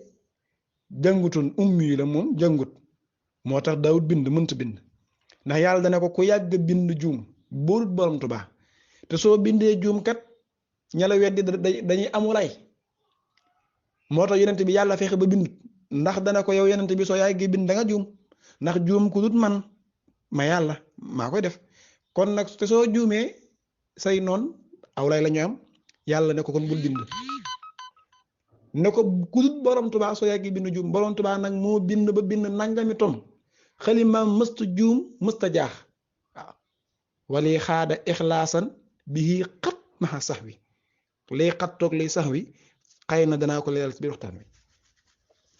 jàngutoon ummi yi la moom jàngut moo tax daawut bind mënta bind ndax yàlla dana ko ku yàgg bind juum boorut borom Tuubaa te soo bindee juum kat ña la weddi dañuy amulay moo tax yonent bi yàlla fexe ba bindut ndax dana ko yow yonent bi soo yàggee bind da nga juum ndax juum ku dut man ma yàlla maa koy def kon nag te soo juumee say noon aw lay la ñu am yàlla ne ko kon bul bind ne ko ku dul borom Tuubaa soo yàggi bind juum borom Tuubaa nag moo bind ba bind nangami tom xalimaam mësta juum mësta jaax waaw wali xaada ixlaasan bihi xat maxa sax wi lay xat toog lay sax wi xëy na danaa ko leeral ci biir waxtaan wi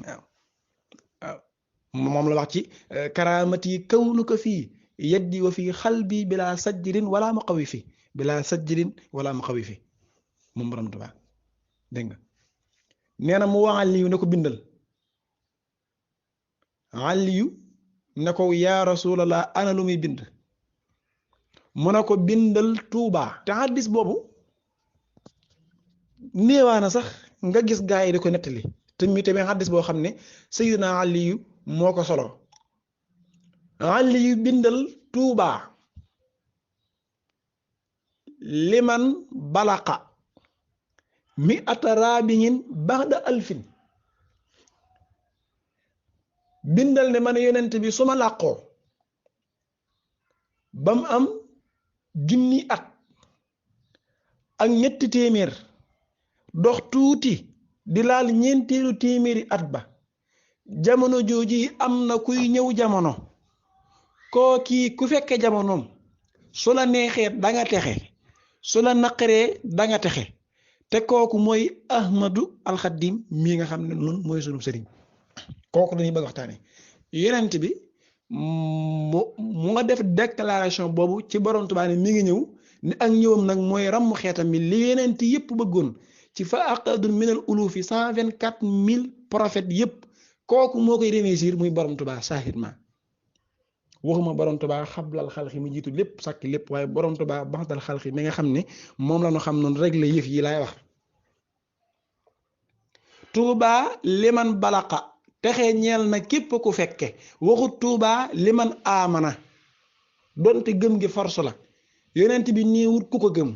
waaw waaw moom la wax ci karaamati kawnuka fii yaddi wa fii xalbi bila sajjirin wala ma xawi fi bila sajjirin wala ma xawi fi moom borom Tuubaa dégg nga nee na mu wax Aliyu ne ko bindal Aliyu ne ko yaa rasulallah ana lu muy bind mu ne ko bindal Tuubaa te xaddis boobu néewaana sax nga gis gaa yi di ko nettali te mi tamit xaddis boo xam ne Sayyidina Aliyu moo ko solo Aliyu bindal Tuubaa liman balaqa mi ataraabihin baxda alfin bindal ne man yonent bi su ma làqoo ba mu am junni at ak ñetti téeméer dox tuuti di laal ñeenteelu téeméeri at ba jamono jooji am na kuy ñëw jamono kii ku fekke jamonoom su la neexee danga texe su la naqaree danga texe te kooku mooy Ahmadu alxadim mii nga xam ne noonu mooy sunu sëriñ kooku dañuy bëgg waxtaane yonent bi mu nga def déclaration boobu ci borom Tuubaa ne mi ngi ñëw ni ak ñëwam nag mooy ràmm xeetam mi li yonent yëpp bëggoon ci fa aqadun minal ulufi 124 000 prophètes yëpp kooku moo koy réussir muy borom Tuubaa saahidma waxuma borom Tuubaa xablal xalxi mi jiitu lépp sàkk lépp waaye borom Tuubaa baxdal xalxi mi nga xam ne moom la ñu xam noonu rek la yëf yi laay wax Tuubaa liman balaqa texe ñeel na képp ku fekke waxut Tuubaa liman aamana donte gëm gi force la yonent bi néewut ku ko gëm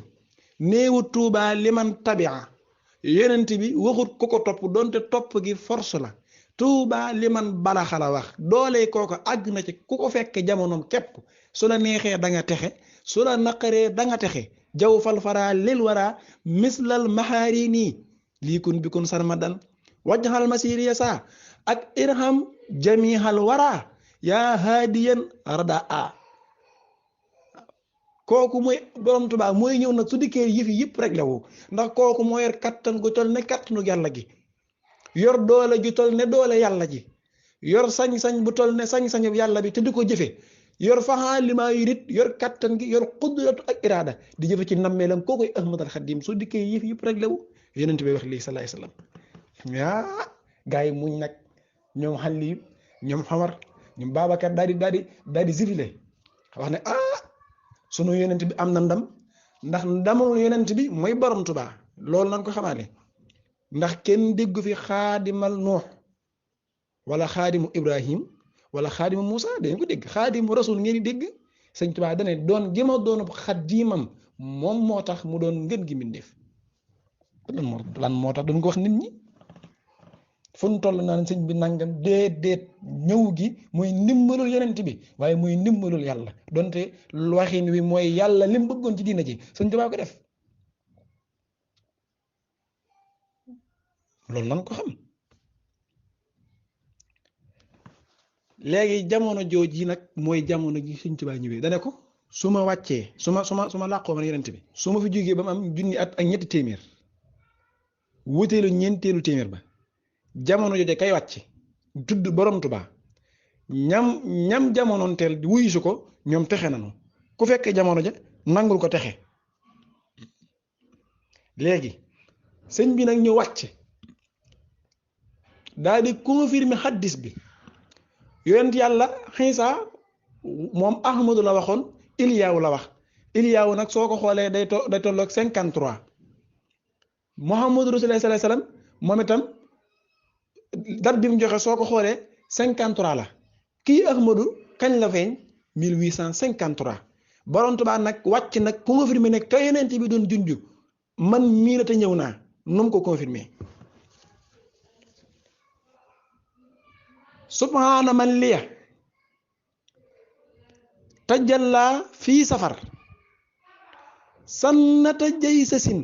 néewut Tuubaa liman tabia yonent bi waxut ku ko topp donte topp gi force la Tuubaa liman balaxa la wax doole kooko àgg na ci ku ko fekke jamonoom képp su la neexee da nga texe su la naqaree da nga texe jaw fal faraa lil waraa mislal maxaari nii lii kun bi kun sarmadan wajxal masiriya saa ak irham jamihal waraa yaa haadiyan rada a kooku mooy borom Tuubaa mooy ñëw nag su dikkee yëfi yëpp rek la wu ndax kooku moo yor kattan gu tol ne kattanu yàlla gi yor doole ju tol ne doole yàlla ji yor sañ-sañ bu tol ne sañ-sañu yàlla bi te di ko jëfe yor faxaa limaa yu nit yor kattan gi yor qudratu ak iraada di jëfe ci nammeelam koo koy Ahmadul Xadim su dikkee yëf yëpp rek la wu yonent bi wax lii salaay salaam yaa gaa yi muñ nag ñoom Aliyu ñoom Omar ñoom Babacar daal di zifile wax ne sunu yonent bi am na ndam ndax ndamul yonent bi mooy borom Tuubaa loolu nan ko xamaale ndax kenn déggu fi xaadimal Nuux wala xaadimu Ibrahim wala xaadimu Moussa dañ ko dégg xaadimu rasul ngeen di dégg sëñ Tuubaa dane doon gi ma doon xaadimam moom moo tax mu doon ngën gi mbindéef lan moo tax doon ko wax nit ñi fu ñu toll naan sëñ bi nangam déet ñëw gi muy ndimbalul yonent bi waaye muy ndimbalul yàlla donte waxin wi mooy yàlla lim bëggoon ci diina ji sëñ Tuubaa ko def loolu nan ko xam léegi jamono jooji nag mooy jamono ji sëñ Tuubaa ñëwee dane ko su ma wàccee su ma làqoo man yonent bi su ma fi jógee ba mu am junni at ak ñetti téeméer wuteelu ñeenteelu téeméer ba jamono jooje kay wàcc tudd borom Tuubaa ñam jamonoonteel di wuyu su ko ñoom texe nañu ku fekkee jamono ja nangul ko texe léegi sëñ bi nag ñu wàcc daal di confirmer xaddis bi yonent yàlla Iisaa moom Ahmadu la waxoon Iliyaawu la wax Iliyaawu nag soo ko xoolee day tolloog 53 Muhammadu Rasulullah sallallahu alayhi wasallam moom itam date bi mu joxe soo ko xoolee 53 la kii Ahmadu kañ la feeñ 1853 borom Tuubaa nag wàcc nag confirmé ne ka yonent bi doon junju man mii la te ñëw naa nu mu ko confirmé subhaana man liya tajalla fii safar sannata jay sa sin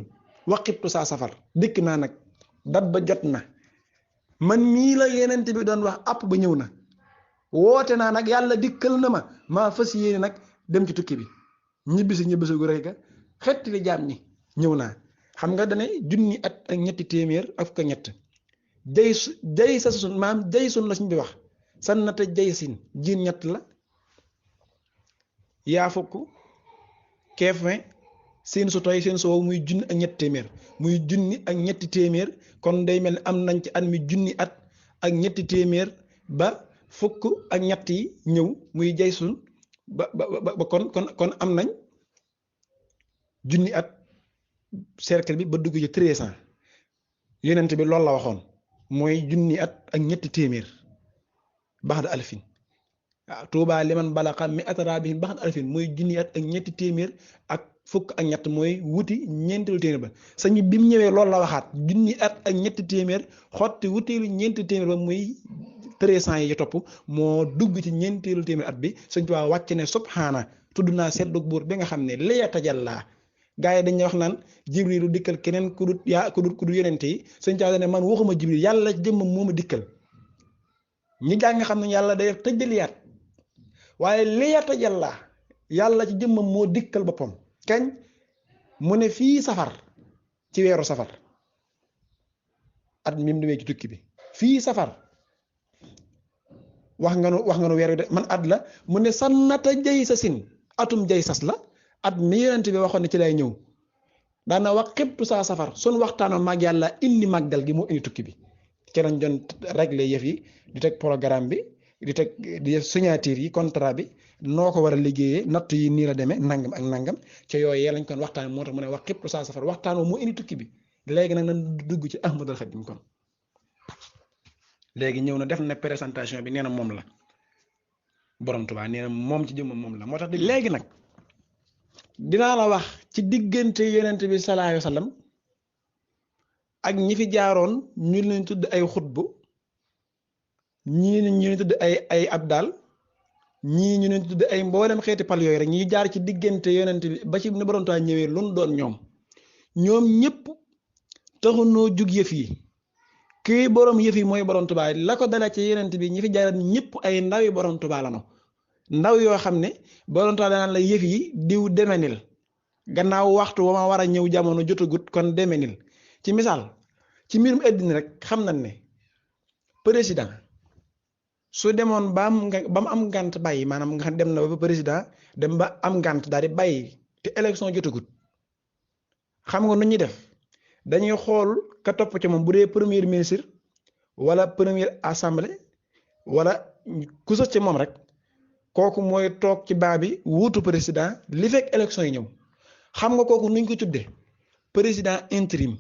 waqibtu saa safar dikk naa nag dat ba jot na man mii la yenent bi doon wax app ba ñëw na woote naa nag yàlla dikkal na ma maa fas yéene nag dem ci tukki bi ñibbisi gu rëy ga xetti li jaam ñi ñëw naa xam nga dane junni at ak ñetti téeméer ak fukk ñett jay sa sun maam jay sun la suñ bi wax sannata jay sin jiin ñett la yaa fukk keef vingt seen su toy seen soow muy junni ak ñetti téeméer muy junni ak ñetti téeméer kon day mel ni am nañ ci at mi junni at ak ñetti téeméer ba fukk ak ñett yi ñëw muy jay sun ba kon am nañ junni at cercle bi ba dugg ci 300 yonent bi loolu la waxoon mooy junni at ak ñetti téeméer baxda alfin waaw tuubaa liman balaxa mi atarabihin baxda alfin mooy junni at ak ñetti téeméer ak fukk ak ñett mooy wuti ñeenteelu téeméer ba sañ bi mu ñëwee loolu la waxaat junni at ak ñetti téeméer xotti wuteelu ñeenti téeméer ba muy 300 yi topp moo dugg ci ñeenteelu téeméer at bi Sëñ Tuubaa wàcc ne subhaana tudd naa seddu buur bi nga xam ne liya tajallaa gaa yi dañuy wax naan jibrilu dikkal keneen ku dut yonente yi Sëñ Tuubaa ne man waxuma jibril yàlla ci jëmmam moo ma dikkal ñi jàng nga xam ne yàlla day tëjaliyaat waaye liya tajallaa yàlla ci jëmmam moo dikkal boppam kañ mu ne fii safar ci weeru safar at mi mu demee ci tukki bi fii safar wax nga nu weer wi de man at la mu ne sannata jay sa sin atum jay sas la at mi yonent bi waxoon ne ci lay ñëw daana wax xibtu saa safar sun waxtaanoon mag yàlla indi màggal gi moo indi tukki bi ci lañ doon régler yëf yi di teg programme bi di teg di signature yi contrat bi noo ko war a liggéeyee natt yi nii la demee nangam ak nangam ca yooyu lañ kon waxtaan moo tax mu ne wax xibtu saa safar waxtaan moo indi tukki bi léegi nag nañ dugg ci Ahmadul Xadim kon léegi ñëw na def na présentation bi nee na moom la borom Tuubaa nee na moom ci jëmm moom la moo tax di léegi nag dinaa la wax ci diggante yonent bi sallallahu alayhi wa sallam ak ñi fi jaaroon ñu leen tudd ay xutbu ñii ñu leen tudd ay abdal ñii ñu leen tudd ay mboolem xeeti pal yooyu rek ñi jaar ci diggante yonent bi ba ci ne borom Tuubaa ñëwee lu mu doon ñoom ñëpp taxunoo jug yëf yi kii borom yëf yi mooy borom Tuubaa la ko dala ci yonent bi ñi fi jaaroon ñëpp ay ndaw yi borom Tuubaa la no ndaw yoo xam ne borom Tuubaa danaan la yëf yi diw demenil gannaaw waxtu wa ma war a ñëw jamono jotagut kon demenil ci misaal ci mbirum àddina rek xam nañ ne président su demoon ba mu am ngànt bàyyi maanaam nga xam dem na ba président dem ba am ngànt daal di bàyyi te élection jotagut xam nga nu ñuy def dañuy xool ka topp ci moom bu dee premier ministre wala première assemblée wala ku sës ci moom rek kooku mooy toog ci baa bi wuutu président li fekk élection yi ñëw xam nga kooku nuñ ko tuddee président intérim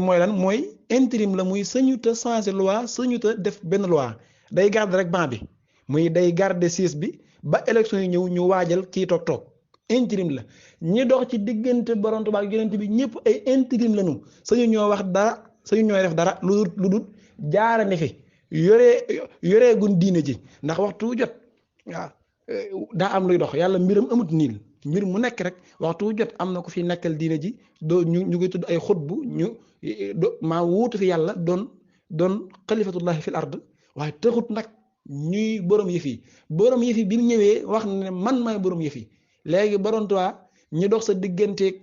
mooy lan mooy intérim la muy sañu ta changer loi sañu ta def benn loi day garder rek ban bi muy day garder siège bi ba élection yi ñëw ñu waajal kii toog intérim la ñi dox ci diggante borom Tuubaa ak yonent bi ñëpp ay intérim lañu sañu ñoo wax dara sañu ñooy def dara lu dul jaara ne fi yoree gun diine ji ndax waxtu jot waaw daa am luy dox yàlla mbiram amut niil mbir mu nekk rek waxtu jot am na ko fi nekkal diine ji doo ñu koy tudd ay xutbu ñu maa wuutu fi yàlla doon xalifatullahi fil ard waaye taxut nag ñuy borom yëf yi bi mu ñëwee wax na ne man maay borom yëf yi léegi borom Tuubaa ñi dox sa digganteeg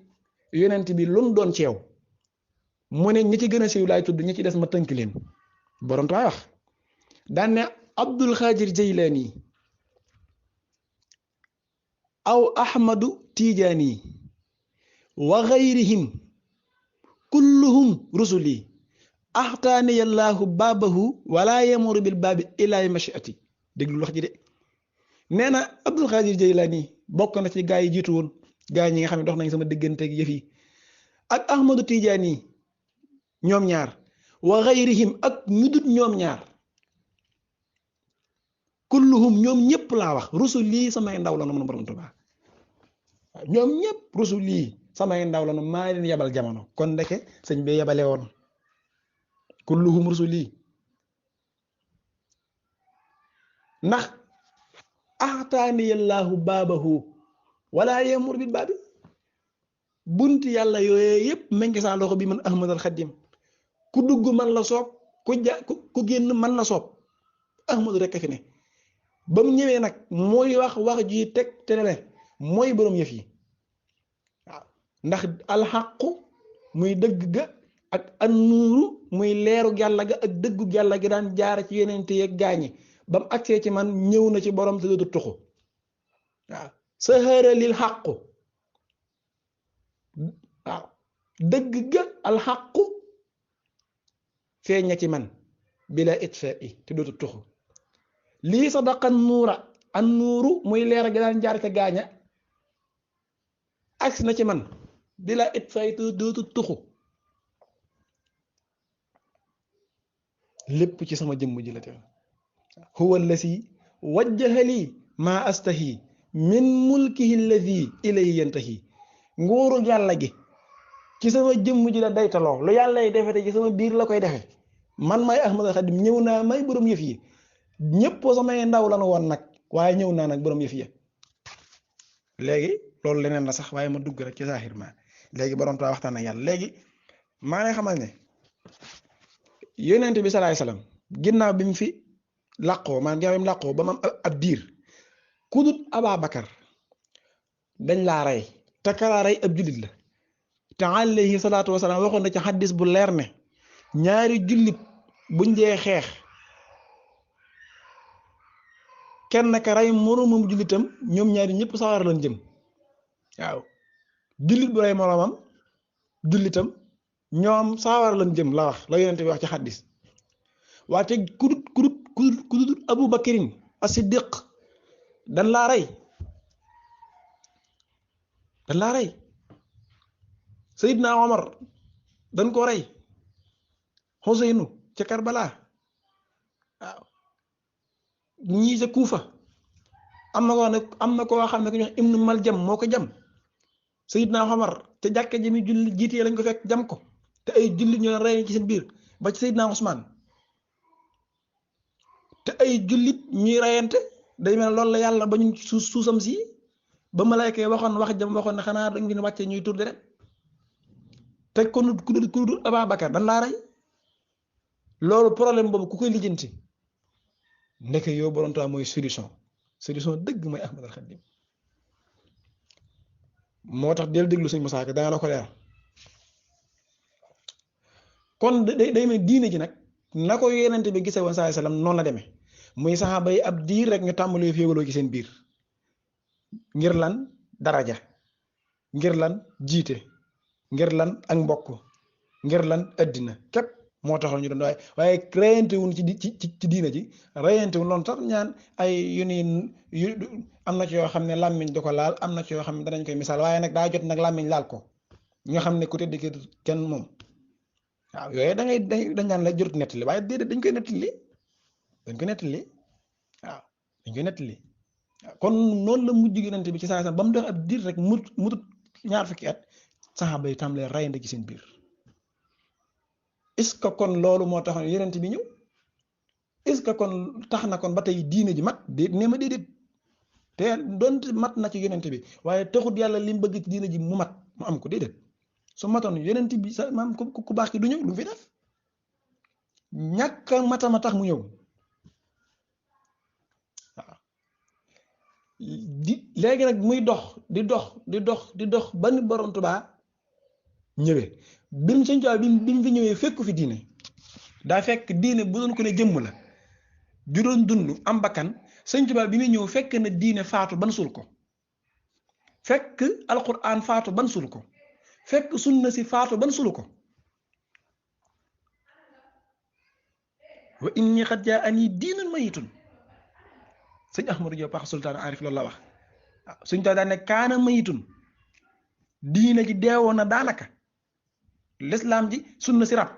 yonent bi lu mu doon ceew mu ne ñi ci gën a siiw laay tudd ñi ci des ma tënk leen borom Tuubaa wax daan ne Abdul Xaadir Jaylaani aw Ahmadu Tijaani wa gayrihim kulluhum rusuli axtaani yallaahu baabahu wala yamuru bil baabi ilaa mashiati déglu wax ji de nee na Abdul Xaadir Jaylaani bokk na ci gaa yi jiitu woon gaa ñi nga xam ne dox nañ sama digganteeg yëf yi ak Ahmadu Tijaani ñoom ñaar wa gayrihim ak ñu dut ñoom ñaar kulluhum ñoom ñëpp laa wax rusul lii samay ndaw la nu mën borom Tuubaa ñoom ñëpp rusul lii samay ndaw la nu maa leen yabal jamono kon ndeke sëñ bi yabale woon kulluhum rusul lii ndax ahtaaniyallaahu baabahu wala yamur bil baabi bunti yàlla yooyee yépp mengi saa loxo bi man ahmadal xadim ku dugg man la soob ku génn man la soob ahmadu rekk fi ne ba mu ñëwee nag mooy wax ji teg te ne mooy boroom yëf yi waaw ndax alxaqu muy dëgg ga ak annuuru muy leeru yàlla ga ak dëggu yàlla ga daan jaara ci yeneen te yeeg gaañi ba mu agsee ci man ñëw na ci borom te dootu tuxu waaw sahara lil xaqu waaw dëgg ga alxaqu feeñ na ci man bila itfaa'i te dootu tuxu lii sadaqa nuura an nuuru muy leer ga daan jaar ca gaaña agsi na ci man bila itfaa'i te dootu tuxu lépp ci sama jëmm ji la te huwa allasi wajjaha lii maa astahi min mulkihi alladi ilayhi yantahi nguuru yàlla gi ci sama jëmm ji la daytaloo lu yàlla yi defete ci sama biir la koy defe man may Ahmad Xadim ñëw naa may borom yëf yi ñëpp samay ndaw lanu woon nag waaye ñëw naa nag borom yëf yi léegi loolu leneen la sax waaye ma dugg rek ci zahir ma léegi borom ta waxtaan ak yàlla léegi maa ngi xamal ne yonent bi salaay salaam ginnaaw bi mu fi làqoo maanaam ginnaaw bi mu làqoo ba mu am ab diir ku dut Ababakar dañ laa rey te kalaa rey ab jullit la te alayhi salaatu wasalaam waxoon na ci xaddis bu leer ne ñaari jullit buñ dee xeex kenn ka rey moroomam jullitam ñoom ñaari ñëpp sawar lañ jëm waaw jullit bu rey moroomam jullitam ñoom sawar lañ jëm la wax la yonent bi wax ci xaddis waate kudut Abu Bakrin as-Siddiq dan laa rey Seydina Omar dañ ko rey Xuseynu ca Karbala waaw ñii ca Kuufa am na koo xam ne ku ñu wax Ibnu Maljam moo ko jam Seydina Omar te jàkka ji mi julli jiitee lañ ko fekk jam ko te ay julli ñoo rey ci seen biir ba ci Seydina Usmaan te ay jullit ñuy reyante day mel loolu la yàlla ba ñu suusam si ba malayka yi waxoon wax jam waxoon ne xanaa dañ ngeen wàcce ñuy tur deret te kon ku dul Ababakar dañ laa rey loolu problème boobu ku koy lijjanti ndeke yow borom taa mooy solution dëgg mooy Ahmad Xadim moo tax del déglu Sëñ Musaa Ka danga la ko leer kon day mel diine ji nag na ko yenente bi gisee woon saa sallam noonu la demee muy saxaaba yi ab diir rek ñu tàmbalee féewaloo ci seen biir ngir lan daraja ngir lan jiite ngir lan ak mbokk ngir lan addina képp moo taxoon ñu doon waaye reyante wuñ ci diina ji reyante wuñ loolu sax ñaan ay yu ni yu am na ci yoo xam ne làmmiñ du ko laal am na ci yoo xam ne danañ koy misaal waaye nag daa jot nag làmmiñ laal ko nga xam ne ku tedd ki kenn moom waaw yooyu dañ naan la jurut nettali waaye déedéet dañ koy nettali waaw dañ koy nettali kon noonu la mujj yonent bi ci saa ba mu def ab diir rek mutut ñaar fukki at saxaaba yi tàmbalee rayante ci seen biir est-ce que kon loolu moo tax yonent bi ñëw est-ce que kon tax na kon ba tey diine ji mat nee ma déedéet te doonte mat na ci yonent bi waaye taxut yàlla li mu bëgg ci diine ji mu mat mu am ko déedéet su matoon yonent bi sa maam ku baax ki du ñëw lu mu fi def ñàkk matama tax mu ñëw waaw léegi nag muy di dox ba ni borom Tuubaa ñëwee bi mu Sëñ Tuubaa bi mu fi ñëwee fekku fi diine daa fekk diine bu doon ko ne jëmm la ju doon dund am bakkan Sëñ Tuubaa bi muy ñëw fekk na diine faatu ban sul ko fekk alquran faatu ban sul ko fekk sunna si faatu ban sulu ko wa inni xad jaa ani diinun mayitun sëñ Ahmadou Diop Pax Sultaan Arif loolu la wax waaw suñ tax daan ne kaana mayitun diina ji deewoon na daanaka lislaam ji sunna si rab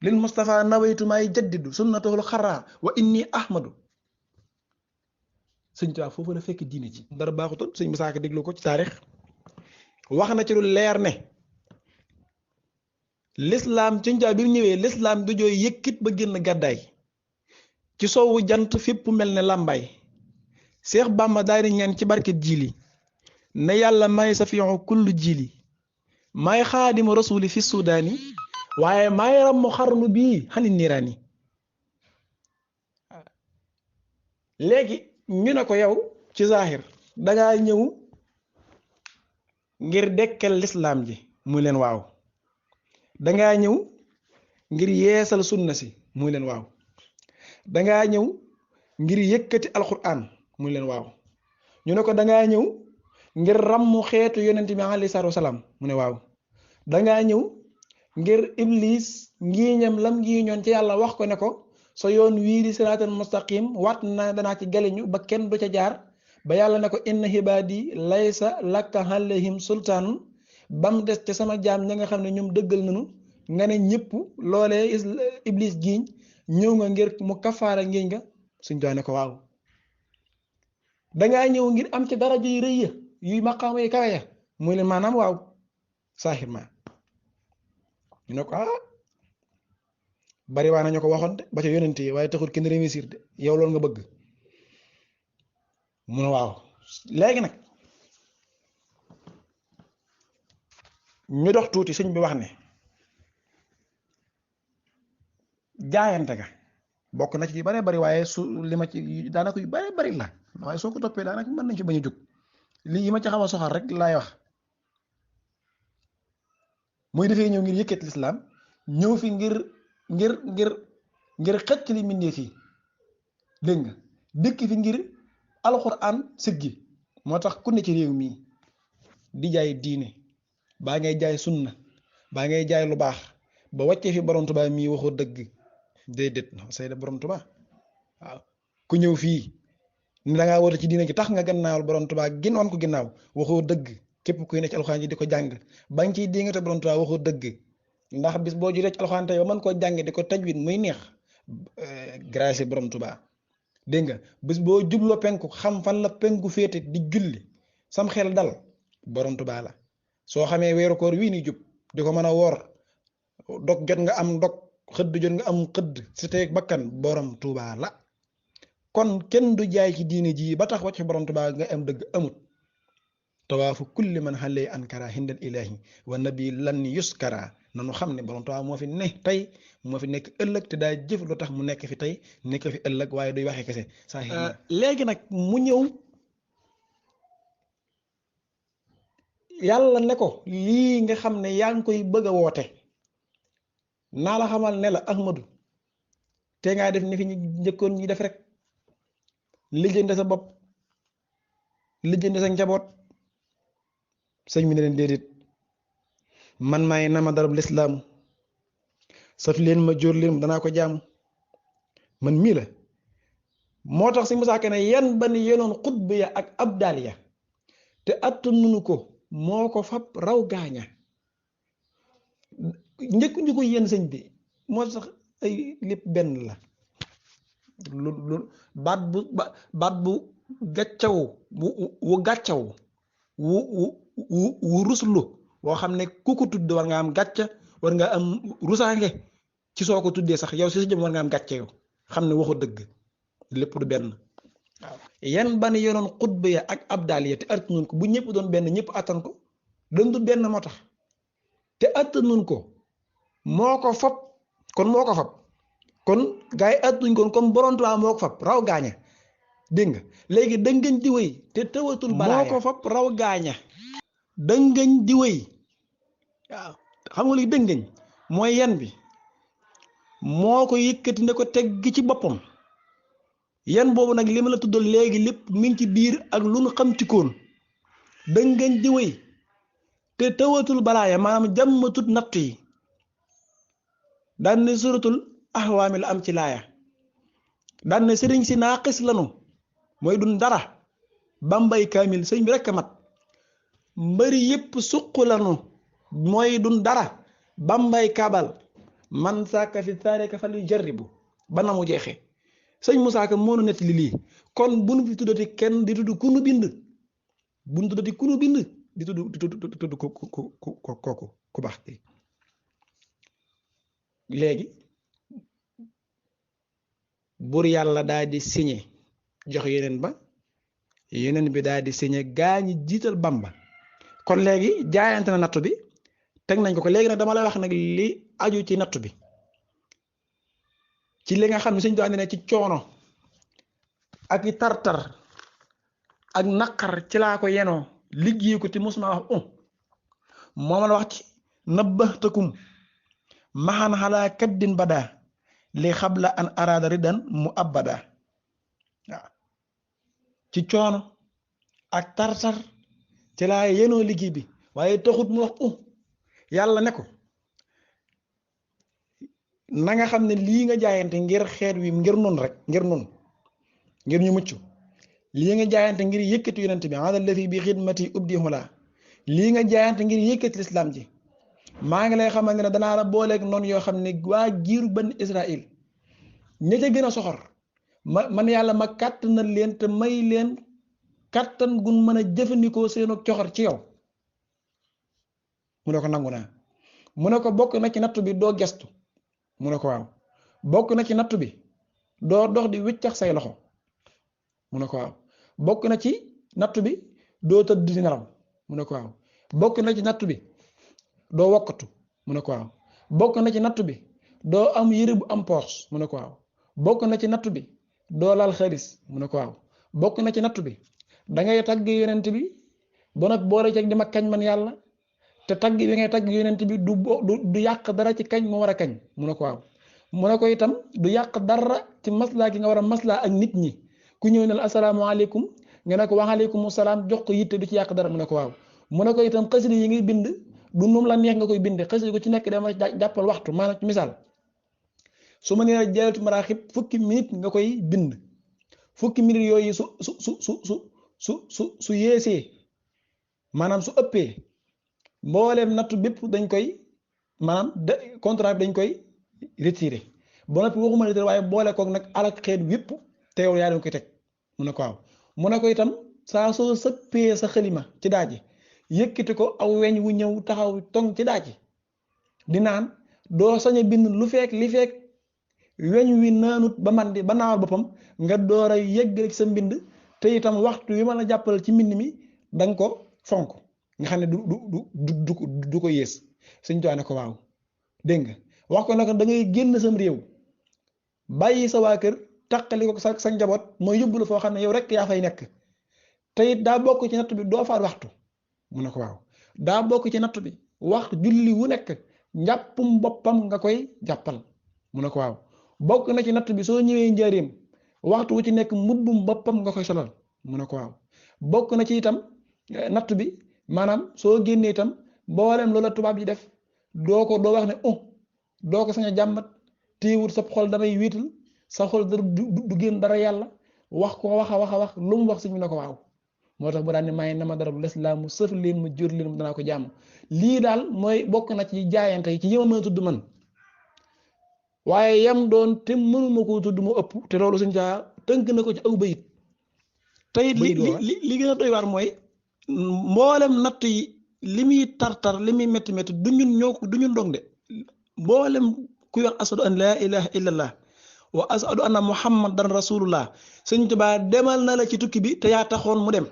lil Mustafa nawaytu may jaddidu sunnatahul xaraa wa inni ahmadu sëñ tax foofu la fekk diina ji dara baaxutoon sëñ Musaa Ka déglu ko ci taarix wax na ci lu leer ne lislaam ci njaa bi mu ñëwee lislaam du jooy yëkkit ba génn gàddaay ci soowu jant fépp mel ne làmbaay Seex Bàmba daal di ñaan ci barket jili ne yàlla may safiixu kullu jili may xaadimu rasuli fi sudaani waaye may rammu xarnu bii xani niiraani léegi ñu ne ko yow ci zahir dangaa ñëw ngir dekkel lislaam ji muy leen waaw dangaa ñëw ngir yeesal sunna si muy leen waaw dangaa ñëw ngir yëkkati alquran muy leen waaw ñu ne ko dangaa ñëw ngir ràmmu xeetu yonent bi alayhi salaatu wasalaam mu ne waaw dangaa ñëw ngir iblis ngiiñam lam ngiiñoon ci yàlla wax ko ne ko sa yoon wii di siraatal mustaqim waat na danaa ci galiñu ba kenn du ca jaar ba yàlla ne ko inna hibaadi laysa laka alayhim sultaanun bam des ca sama jaam ña nga xam ne ñoom dëggal nañu nga ne ñëpp loolee iblis giiñ ñëw nga ngir mu kafaara ngiiñ nga suñ doone ko waaw dangaa ñëw ngir am ci daraja yu rëy ya yuy maqaama yi kawe ya muy leen maanaam waaw saaxir ma ñu ne ko bari waa nañu ko waxoon de ba ca yonent yi waaye taxul kenn réussir de yow loolu nga bëgg mu ne waaw léegi nag ñu dox tuuti sëñ bi wax ne jaayante ga bokk na ci yu bare bari waaye su li ma ci daanaka yu bare bari la waaye soo ko toppee daanaka mën nañ ci bañ a jóg lii yi ma ci xaw a soxal rek laay wax muy defee ñëw ngir yëkkat lislaam ñëw fi ngir xëcc li mbindeef yi dégg nga dëkk fi ngir alxuraan siggi moo tax ku ne ci réew mii di jaay diine baa ngay jaay sunna baa ngay jaay lu baax ba wàccee fi borom Tuubaa mii waxoo dëgg déedéet na sayda borom Tuubaa waaw ku ñëw fii ni da ngaa woote ci diine ji tax nga gannaawal borom Tuubaa gin wan ko ginnaaw waxoo dëgg képp kuy ne ci alxuraan ji di ko jàng ba nga ciy dingate borom Tuubaa waxoo dëgg ndax bis boo juree ci alxuraan tey ba mën koo jàng di ko tajwid muy neex grâce borom Tuubaa dégg nga bis boo jubloo penku xam fan la penku féete di julli sam xel dal borom Tuubaa la soo xamee weeru koor wii ni jub di ko mën a woor dog jot nga am dog xëdd jot nga am xëdd si tey bakkan borom Tuubaa la kon kenn du jaay ci diine ji ba tax wàcc borom Tuubaa nga am dëgg amut tawaafu kulli man xale ankara hindal ilahi wa nabi lan yuskara nanu xam ne borom Tuubaa moo fi ne tey moo fi nekk ëllëg te daa jëf lu tax mu nekk fi tey nekk fi ëllëg waaye duy waxee kese saa léegi nag mu ñëw yàlla ne ko lii nga xam ne yaa ngi koy bëgg a woote naa la xamal ne la Ahmadu te ngaa def ni fi ñu njëkkoon ñi def rek lijjante sa bopp lijjante sa njaboot sëñ bi ne leen déedéet man maay nama darab lislaamu saf leen ma jóor leen danaa ko jaamu man mii la moo tax si Musaa Ka ne yan ba ni yenoon xutb ya ak abdal ya te attanunu ko moo ko fab raw gaaña njëkk ñu ko yéen sëñ bi moo tax ay lépp benn la lu baat bu gàccaw wu gàccaw wu ruslu boo xam ne ku ko tudd war nga am gàcca war nga am rusaange ci soo ko tuddee sax yow si sa jëm war nga am gàcce yow xam ne waxu dëgg lépp du benn waaw yan ban yonoon xutba ya ak abdal ya te att nun ko bu ñëpp doon benn ñëpp attan ko doon du benn moo tax te att nun ko moo ko fab kon gars yi attuñ kon comme borom Tuubaa moo ko fab raw gaaña dégg nga léegi dëngañ di wéy te tawatul balaa moo ko fab raw gaaña dëngañ di wéy waaw xam nga li dëngañ mooy yan bi moo ko yëkkati ne ko tegg ci boppam yan boobu nag li ma la tuddal léegi lépp mi ngi ci biir ak lu nu xam ci koon dëngañ di wéy te tawatul balaaya maanaam jàmmatut natt yi daan ne suratul ahwaami la am ci laaya daan ne sëriñ si naaqis lanu mooy dun dara bambay kaamil sëñ bi rekk a mat mbëri yépp suq lanu mooy dun dara bambay kabal man saaka fi saareka fal yu jarribu ba na mu jeexee sëñ Musaa Ka moo nu nett li lii kon bu nu fi tuddati kenn di tudd ku nu bind bu nu tuddati ku nu bind di tudd kooku ku baax léegi buur yàlla daal di signé jox yeneen ba yeneen bi daal di signé gaa ñi jiital Bamba kon léegi jaayante na nattu bi teg nañ ko léegi nag dama lay wax nag li aju ci nattu bi ci li nga xam ne suñ doon ne ci coono ak i tartar ak naqar ci laa ko yenoo liggéey ko te mosuma wax moo ma la wax ci nabbahtakum maxan xalaa kaddin bada li xabla an araada ridan mu abada waaw ci coono ak tartar ci laa yenoo liggéey bi waaye taxut mu wax yàlla ne ko na nga xam ne lii nga jaayante ngir xeet wi ngir nun rek ngir ñu mucc lii nga jaayante ngir yëkkati yonent bi ala lafi bi xidmati ubdi xula lii nga jaayante ngir yëkkati lislaam ji maa ngi lay xamal ne danaa la booleeg noonu yoo xam ne waa giiru ban Israël ña ca gën a soxor man yàlla ma kàttanal leen te may leen kàttan gun mën a jëfandikoo seenu coxor ci yow mu ne ko nangu naa mu ne ko bokk na ci nattu bi doo gestu mu ne ko waaw bokk na ci nattu bi doo dox di wiccax say loxo mu ne ko waaw bokk na ci nattu bi doo tëdd di nelaw mu ne ko waaw bokk na ci nattu bi doo wokkatu mu ne ko waaw bokk na ci nattu bi doo am yëre bu am poos mu ne ko waaw bokk na ci nattu bi doo laal xaalis mu ne ko waaw bokk na ci nattu bi da ngay tagg yonent bi ba nag boole ci di ma kañ man yàlla te tagg bi ngay tagg yonent bi du yàq dara ci kañ mu war a kañ mu ne ko waaw mu ne ko itam du yàq dara ci maslaa gi nga war a maslaa ak nit ñi ku ñëw ne la asalaamaaleykum nga ne ko waaleykum salaam jox ko yitte du ci yàq dara mu ne ko waaw mu ne ko itam xasida yi ngay bind du num la neex nga koy bind xasida ko ci nekk dama jàppal waxtu maanaam ci misaal su ma nee Jaalibatul Maraaxib fukki minute nga koy bind fukki minute yooyu su yeesee maanaam su ëppee mbooleem nattu bépp dañ koy maanaam contrat bi dañ koy retiré ba noppi waxuma retiré waaye boole koog nag alak xeet wépp te yow yaa leen koy teg mu ne ko waaw mu ne ko itam saa soo sëppee sa xalima ci daaji yëkkati ko aw weñ wu ñëw taxaw tong ci daaji di naan doo sañ a bind lu fekk li fekk weñ wi naanut ba man di ba naawal boppam nga door a yëggal ci sa mbind te itam waxtu wi mën a jàppal ci mbind mi danga ko fonk nga xam ne du ko yées suñ too ne ko waaw dégg nga wax ko nag da ngay génn sam réew bàyyi sa waa kër taqali ko sa njaboot mooy yóbbu la foo xam ne yow rek yaa fay nekk te it daa bokk ci natt bi doo faat waxtu mu ne ko waaw daa bokk ci natt bi wax julli wu nekk njàppum boppam nga koy jàppal mu ne ko waaw bokk na ci natt bi soo ñëwee njaareem waxtu wu ci nekk mbubbum boppam nga koy solal mu ne ko waaw bokk na ci itam natt bi maanaam soo génnee itam mboolem loola tubaab yi def doo wax ne doo ko sañ a jàmbat téewul sa xol damay wiital sa xol du génn dara yàlla wax ko wax a wax lu mu wax si ñu ne ko waaw moo tax bu daan ne may na ma dara bu lislaam mu sëf leen ma jur leen danaa ko jàmm lii daal mooy bokk na ci jaayante yi ci yëma mën a tudd man waaye yam doon te mënuma koo tudd mu ëpp te loolu suñ caa tënk na ko ci aw bayit tey li gën a doy waar mooy mboolem natt yi li muy tartar li muy métti métti du ñun dong de mboolem kuy wax asadu an laa ilaha illallah wa asadu anna muhammadan rasulullah Sëñ Tuubaa demal na la ci tukki bi te yaa taxoon mu dem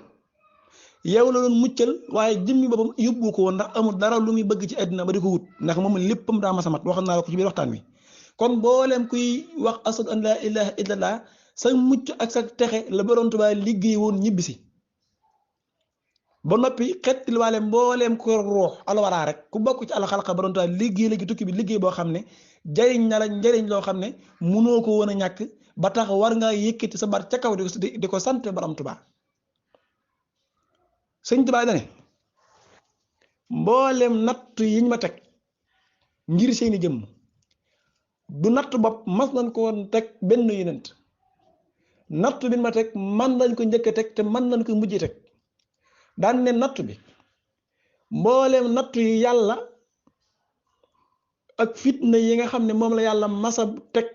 yow la doon muccal waaye jëmmi boppam yóbbu ko woon ndax amul dara lu muy bëgg ci àddina ba di ko wut ndax moom léppam daa ma samat waxoon naa la ko ci biir waxtaan wi kon mboolem kuy wax asadu an laa ilaha illallah sa mucc ak sa texe la Borom Tuubaa liggéey woon ñibbisi ba noppi xettil waale mbooleem ko ruux alwaraa rek ku bokk ci alxalqa Borom Tuubaa liggéey la ci tukki bi liggéey boo xam ne jariñ na la njariñ loo xam ne munoo ko woon a ñàkk ba tax war nga yëkkati sa baat ca kaw di ko sant Borom Tuubaa Sëñ Tuubaa dane mbooleem natt yiñ ma teg ngir seeni jëmm du natt bopp mas nañ ko woon teg benn yonent natt bi ma teg man nañ ko njëkk a teg te man nañ ko mujj teg daan ne natt bi mbooleem natt yi yàlla ak fitna yi nga xam ne moom la yàlla masa teg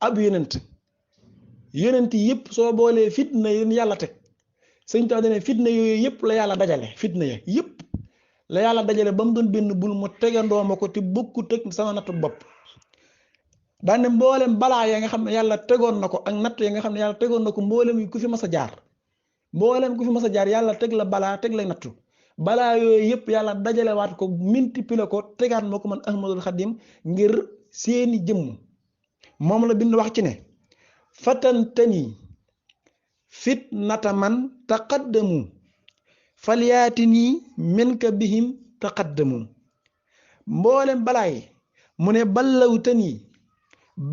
ab yonent yëpp soo boolee fitna yi yàlla teg Sëñ Tuubaa dane fitna yooyu yëpp la yàlla dajale fitna ya yëpp la yàlla dajale ba mu doon benn bul mu tegandoo ma ko te bokkut ak sama nattu bopp daan ne mboolem balaa ya nga xam ne yàlla tegoon na ko ak natt ya nga xam ne yàlla tegoon na ko mboolem ku fi mas a jaar mboolem ku fi mas a jaar yàlla teg la balaa teg la nattu balaa yooyu yëpp yàlla dajalewaat ko multiplier ko tegaat moo ko man Ahmadul Xadim ngir seeni jëmm moom la bind wax ci ne fatantani fitnata man taqaddamu falyaatini minka bihim taqaddamu mboolem balaa yi mu ne ballawtani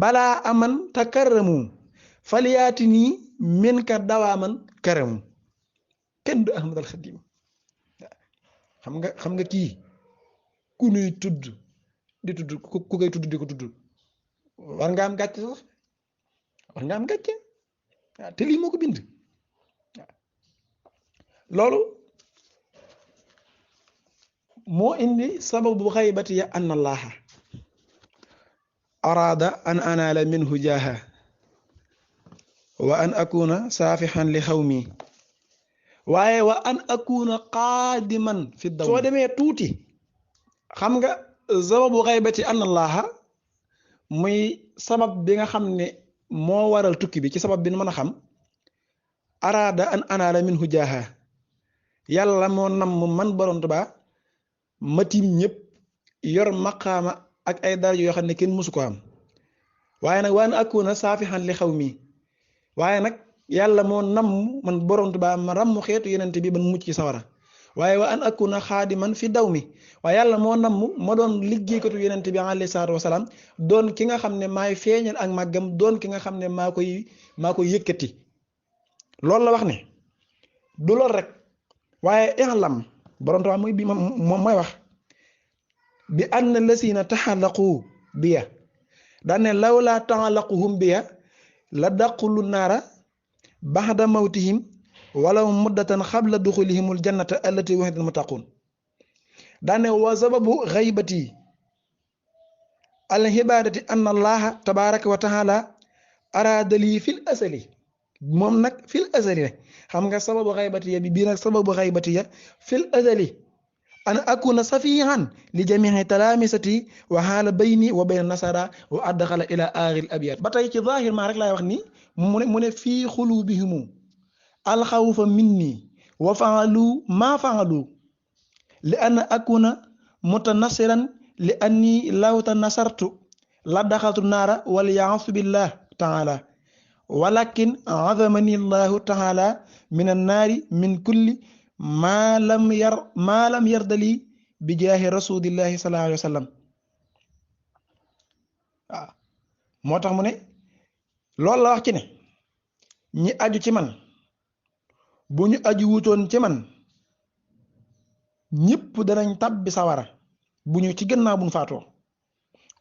balaa aman takarramu falyaatini minka dawaaman karamu kenn du Ahmadul Xadim xam nga kii ku nuy tudd di tudd ku koy tudd di ko tudd war nga am gàcce sax war nga am gàcce waaw te lii moo ko bind loolu moo indi sababu xaybati ya an allaha araada an anaala minhu jaaha wa an akuna saafixan li xawmi waaye wa an akuna qaadiman fi daw soo demee tuuti xam nga sababu xaybati an allaha muy sabab bi nga xam ne moo waral tukki bi ci sabab bi nu mën a xam araada an anaala minhu jaaha yàlla moo nam man borom Tuubaa ma tiim ñëpp yor maqaama ak ay daraja yoo xam ne kenn mësu ko am waaye nag waan akuna saafixan li xaw mi waaye nag yàlla moo nam man borom Tuubaa ma ram xeetu yenente bi ban mucc ci sawara waaye wa an akuna xaadiman fi daw mi waaye yàlla moo nam ma doon liggéeykatu yenente bi alayhi salaatu wasalaam doon ki nga xam ne maay feeñal ak màggam doon ki nga xam ne maa koy yëkkati loolu la wax ne du lool rek waaye i'lam borom Tuubaa mooy bi moom mooy wax bi anna lasina taxalaqu biya daan ne lawlaa taxalaquhum biya la daqulu naara baxda mawtihim walaw muddatan xabla duxulihimul jannata allati wa'idal muttaqun daan ne wa sababu xaybati al xibaadati anna allaha tabaraka wa taala araadali fil asali moom nag fil azali rek xam nga sababu xaybatiya bi bii nag sababu xaybatiya fil azali an akuna safihan li jamii talaamisati wa xaala bayni wa bayna nasara wa addaxala ila aaxil abiyat ba tey ci zahir maa rek laay wax ni mu ne fii xulubihimu alxawfa minni wa faalu maa faalu li an akuna mutanasiran li anni lawta nasartu la daxaltu naara wal yaasu billah taala walakin azamani llahu taala min annaari min kulli maa lam yardali bi jaahi rasulillahi sallallahu alayhi wa sallam waaw moo tax mu ne loolu la wax ci ne ñi aju ci man bu ñu aju wutoon ci man ñëpp danañ tàbbi sawara bu ñu ci gannaaw bu ñu faatoo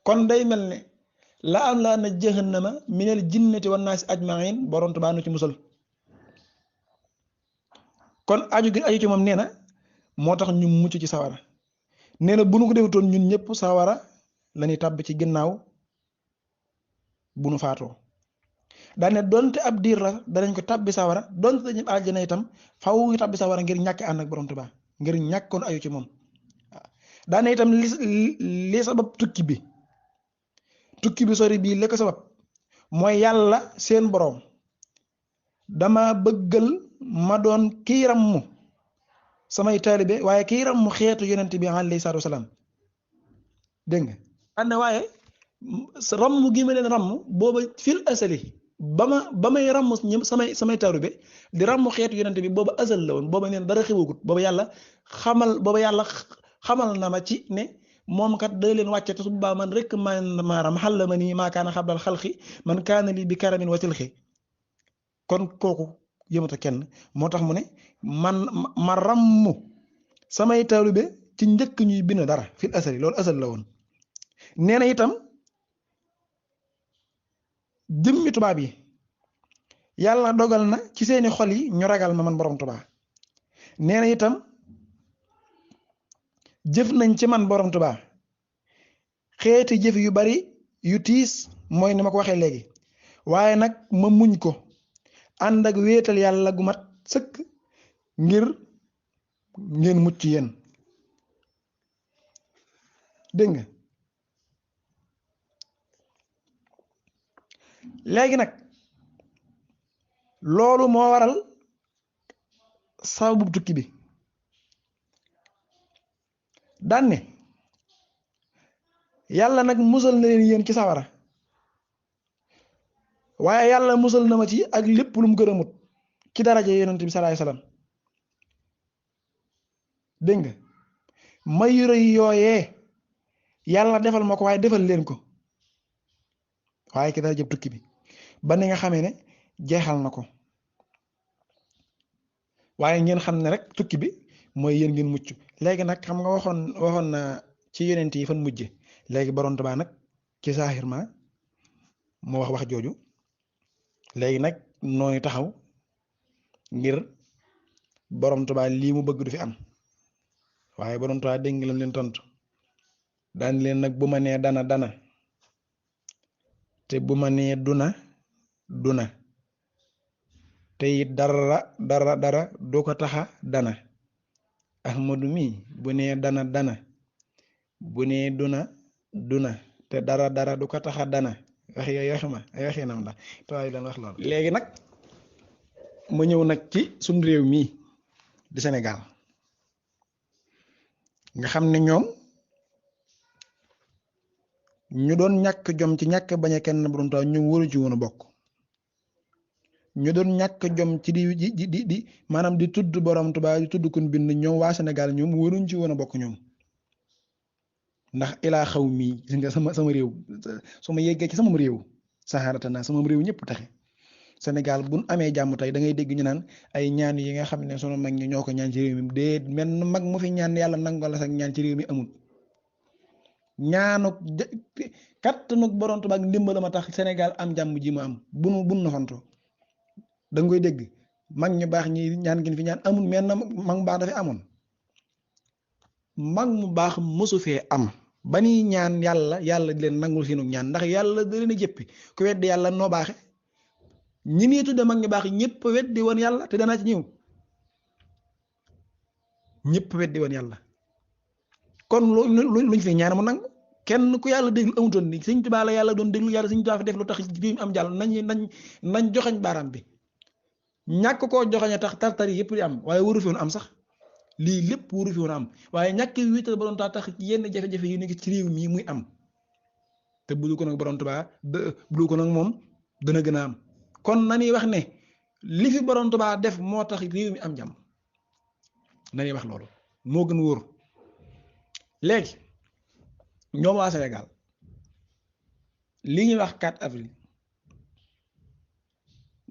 kon day mel ne la am laa na jahannama minal jinnati wan naasi ajmain borom Tuubaa nu ci musal kon aju gi aju ci moom nee na moo tax ñu mucc ci sawara nee na bu nu ko defutoon ñun ñëpp sawara la ñuy tàbb ci ginnaaw bu nu faatoo daane donte ab diir la danañ ko tàbbi sawara donte dañu àjjana itam faw ñu tàbbi sawara ngir ñàkk ànd ak borom Tuubaa ngir ñàkkoon aju ci moom waaw daane itam li sabab tukki bi sori bii la ko sabab mooy yàlla seen boroom dama bëggal ma doon kii rammu samay taalibe waaye kii rammu xeetu yonent bi alayhi salaatu wasalaam dégg nga ànd waaye rammu gi ma leen rammu booba fil asali ba may rammu samay taalibe di rammu xeetu yonent bi booba asal la woon booba neen dara xewagut booba yàlla xamal na ma ci ne moom kat day leen wàcce te su boobaa man rek maaram xàll ma nii maa kaana xablal xalqi man kaana lii bi karamin wa tilxi kon kooku yëmata kenn moo tax mu ne ma rammu samay taalibe ci njëkk ñuy bind dara fil asali loolu asal la woon nee na itam jëmmi tubaab yi yàlla dogal na ci seeni xol yi ñu ragal ma man borom Tuubaa nee na itam jëf nañ ci man borom Tuubaa xeeti jëf yu bari yu tiis mooy ni ma ko waxee léegi waaye nag ma muñ ko ànd ak wéetal yàlla gu mat sëkk ngir ngeen mucc yéen dégg nga léegi nag loolu moo waral sababu tukki bi daan ne yàlla nag musal na leen yéen ci sawara waaye yàlla musal na ma ci ak lépp lu mu gërëmut ci daraja yonent bi salaay salaam dégg nga mayu rëy yooyee yàlla defal ma ko waaye defal leen ko waaye ki daraja tukki bi ba ni nga xamee ne jeexal na ko waaye ngeen xam ne rek tukki bi mooy yéen ngeen mucc léegi nag xam nga waxoon na ci yonent yi fan mujje léegi borom Tuubaa nag ci saaxir ma moo wax jooju léegi nag nooy taxaw ngir borom Tuubaa lii mu bëgg du fi am waaye borom Tuubaa dégg nga lam leen tontu daan leen nag bu ma nee dana dana te bu ma nee duna duna te it dara du ko taxa dana Ahmadu mi bu nee dana dana bu nee duna duna te dara du ko taxa dana waxinam la tubaab daan wax loolu. léegi nag ma ñëw nag ci suñ réew mii di Sénégal nga xam ne ñoom ñu doon ñàkk jom ci ñàkk bañ a kenn borom Tuubaa ñoom waru ci woon a bokk ñu doon ñàkk jom ci di maanaam di tudd borom Tuubaa di tudd kun bind ñoom waa Sénégal ñoom waruñ ci woon a bokk ñoom ndax ilaa xaw mii gis nga sama réew su ma yeggee ci sama réew saxaarata naa sama réew ñëpp taxe Sénégal buñ amee jàmm tey da ngay dégg ñu naan ay ñaan yi nga xam ne sunu mag ñi ñoo ko ñaan ci réew mi déet menn mag mu fi ñaan yàlla nangal la sax ñaan ci réew mi amul ñaanuk kattanuk borom Tuubaa ak ndimbalam a tax Sénégal am jàmm ji mu am bunu naxanto da nga koy dégg mag ñu baax ñi ñaan ngeen fi ñaan amul menn mag mu baax dafay amoon mag mu baax mosu fee am ba ni ñaan yàlla di leen nangul seenu ñaan ndax yàlla da leen a jëppi ku weddi yàlla noo baaxe ñi nii tudde mag ñu baax ñëpp weddi woon yàlla te danaa ci ñëw ñëpp weddi woon yàlla kon luñ fi ñaan mu nangu kenn ku yàlla déglu amutoon ni Sëñ Tuubaa la yàlla doon déglu yàlla Sëñ Tuubaa fi def lu tax réew mi am jàll nañ joxañ baaraam bi ñàkk koo joxañ a tax tartar yëpp di am waaye waru fi woon am sax lii lépp waru fi woon am waaye ñàkk wiital borom Tuubaa tax yenn jafe-jafe yu nekk ci réew mi muy am te bu dul ko nag borom Tuubaa bu dul ko nag moom dana gën a am kon nañuy wax ne li fi borom Tuubaa def moo tax réew mi am jàmm nañuy wax loolu moo gën wóor léegi ñoom waa Sénégal li ñuy wax 4 avril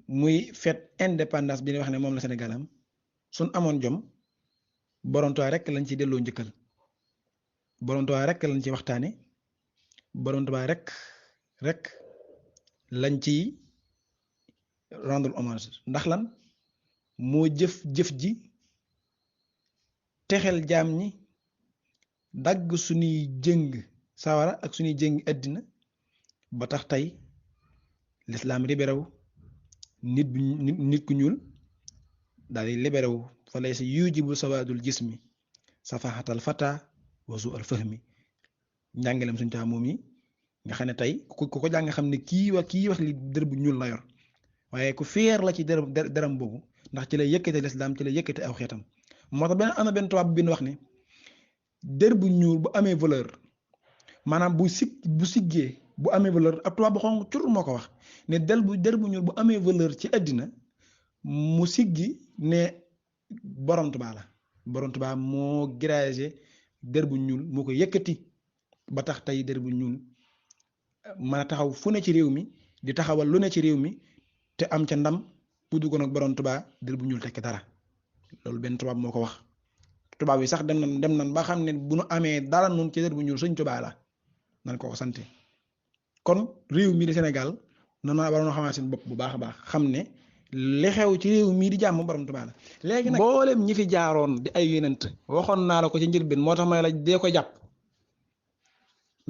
muy fête indépendance bi ñuy wax ne moom la Sénégal am suñ amoon jom borom Tuubaa rek lañ ci delloo njëkkal borom Tuubaa rek lañ ci waxtaane borom Tuubaa rek lañ ci rendre hommage ndax lan moo jëf ji texel jaam ñi dagg suñuy jëng sawara ak suñuy jëng àddina ba tax tey lislaam libéré wu nit ku ñuul daal di libéré wu fa lay sa yujibu sawaadul jismi safahatal fata wasu al fahmi njàngalem suñu taa moom yi nga xam ne tey ku ko jàng xam ne kii wax li dër bu ñuul la yor waaye ku fier la ci deram boobu ndax ci lay yëkkate lislaam ci lay yëkkate aw xeetam moo tax benn tubaab bi wax ne der bu ñuul bu amee valeur maanaam bu siggee bu amee valeur ab tubaab bu xonq cur moo ko wax ne der bu ñuul bu amee valeur ci àddina mu siggi ne borom Tuubaa la borom Tuubaa moo gragé der bu ñuul moo ko yëkkati ba tax tey der bu ñuul mën a taxaw fu ne ci réew mi di taxawal lu ne ci réew mi te am ca ndam bu dugg nag borom Tuubaa der bu ñuul tekk dara loolu benn tubaab moo ko wax tubaab yi sax dem nan ba xam ne bu nu amee dara noonu ci der bu ñuul Sëñ Tuubaa la nan ko sante kon réew mi di Sénégal noonu waroon na xamaat seen bopp bu baax a baax xam ne li xew ci réew mii di jàmm borom Tuubaa la léegi nag mboolem ñi fi jaaroon di ay yonent waxoon naa la ko ci njëlbeen moo tax may la dee ko jàpp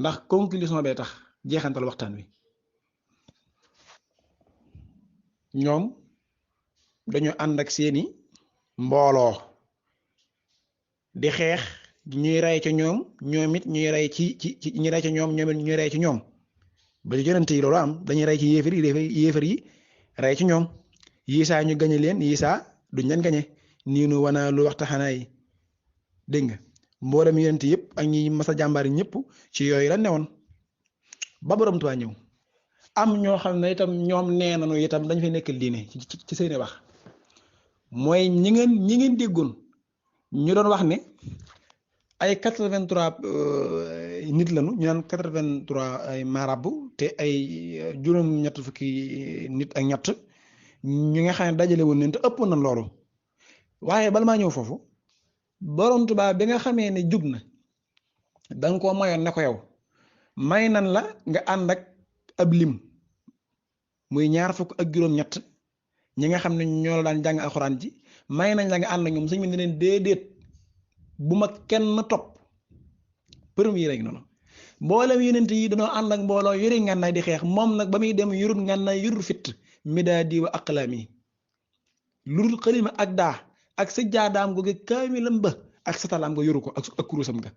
ndax conclusion bee tax jeexantal waxtaan wi ñoom dañu ànd ak seeni mbooloo di xeex ñuy rey ca ñoom it ñuy rey ci ñuy rey ca ñoom ñoom it ñuy rey ci ñoom ba yonent yi loolu am dañuy rey ci yéefar yi rey ci ñoom yii saa ñu gañe leen yii saa duñ leen gañe nii nu wana lu waxta xanaa yi dégg nga mboolem yonent yëpp ak ñi masa jàmbaar yi ñëpp ci yooyu la newoon ba borom Tuubaa ñëw am ñoo xam ne itam ñoom nee nañu itam dañ fay nekkal diine ci seeni wax mooy ñi ngeen déggoon ñu doon wax ne ay 83 nit lañu ñu naan 83 ay marabu te ay juróom-ñett fukki nit ak ñett ñu nga xam ne dajale woon nañ te ëpp na loolu waaye bala maa ñëw foofu borom Tuubaa bi nga xamee ne jub na danga koo mayoon ne ko yow may nan la nga ànd ak ab lim muy ñaar fukk ak juróom-ñett ñi nga xam ne ñoo la daan jàng alxuraan ji may nañ la nga ànd ak ñoom sëñ bi ne leen déedéet bu ma kenn topp premier rek noonu mboolem yonent yi dañoo ànd ak mbooloo yore ngànnaay di xeex moom nag ba muy dem yorut ngànnaay yorut fit midaadi wa aqlaami lu dul xalima ak daa ak sa jaadaam googu kaamilam ba ak satalaam nga yoru ko ak kurusam nga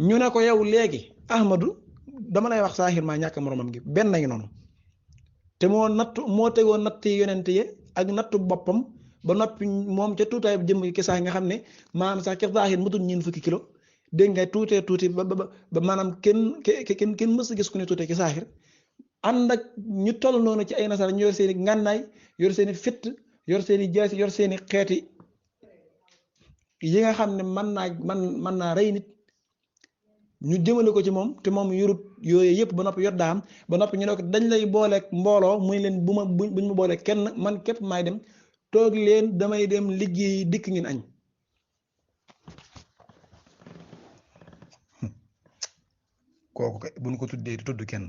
ñu ne ko yow léegi Ahmadu dama lay wax saaxir maa ñàkk moromam gi benn ngi noonu te moo tegoon natt yonent yi ak nattu boppam ba noppi moom ca tuutaay jëm ki sax nga xam ne maanaam sax ca saaxir matul ñeent fukki kilo dégg nga tuuti ba maanaam kenn mës a gis ku ne tuutee ci saaxir ànd ak ñu toll noonu ci ay nasara ñu yor seeni ngànnaay yor seeni fitt yor seeni jaasi yor seeni xeeti yi nga xam ne mën naa rey nit ñu jëmale ko ci moom te moom yorut yooyu yëpp ba noppi yor daam ba noppi ñu ne ko dañ lay booleeg mbooloo muy leen buñ ma booleeg kenn man képp maay dem toog leen damay dem liggéey dikk ngeen añ kooku kay buñ ko tuddee di tudd kenn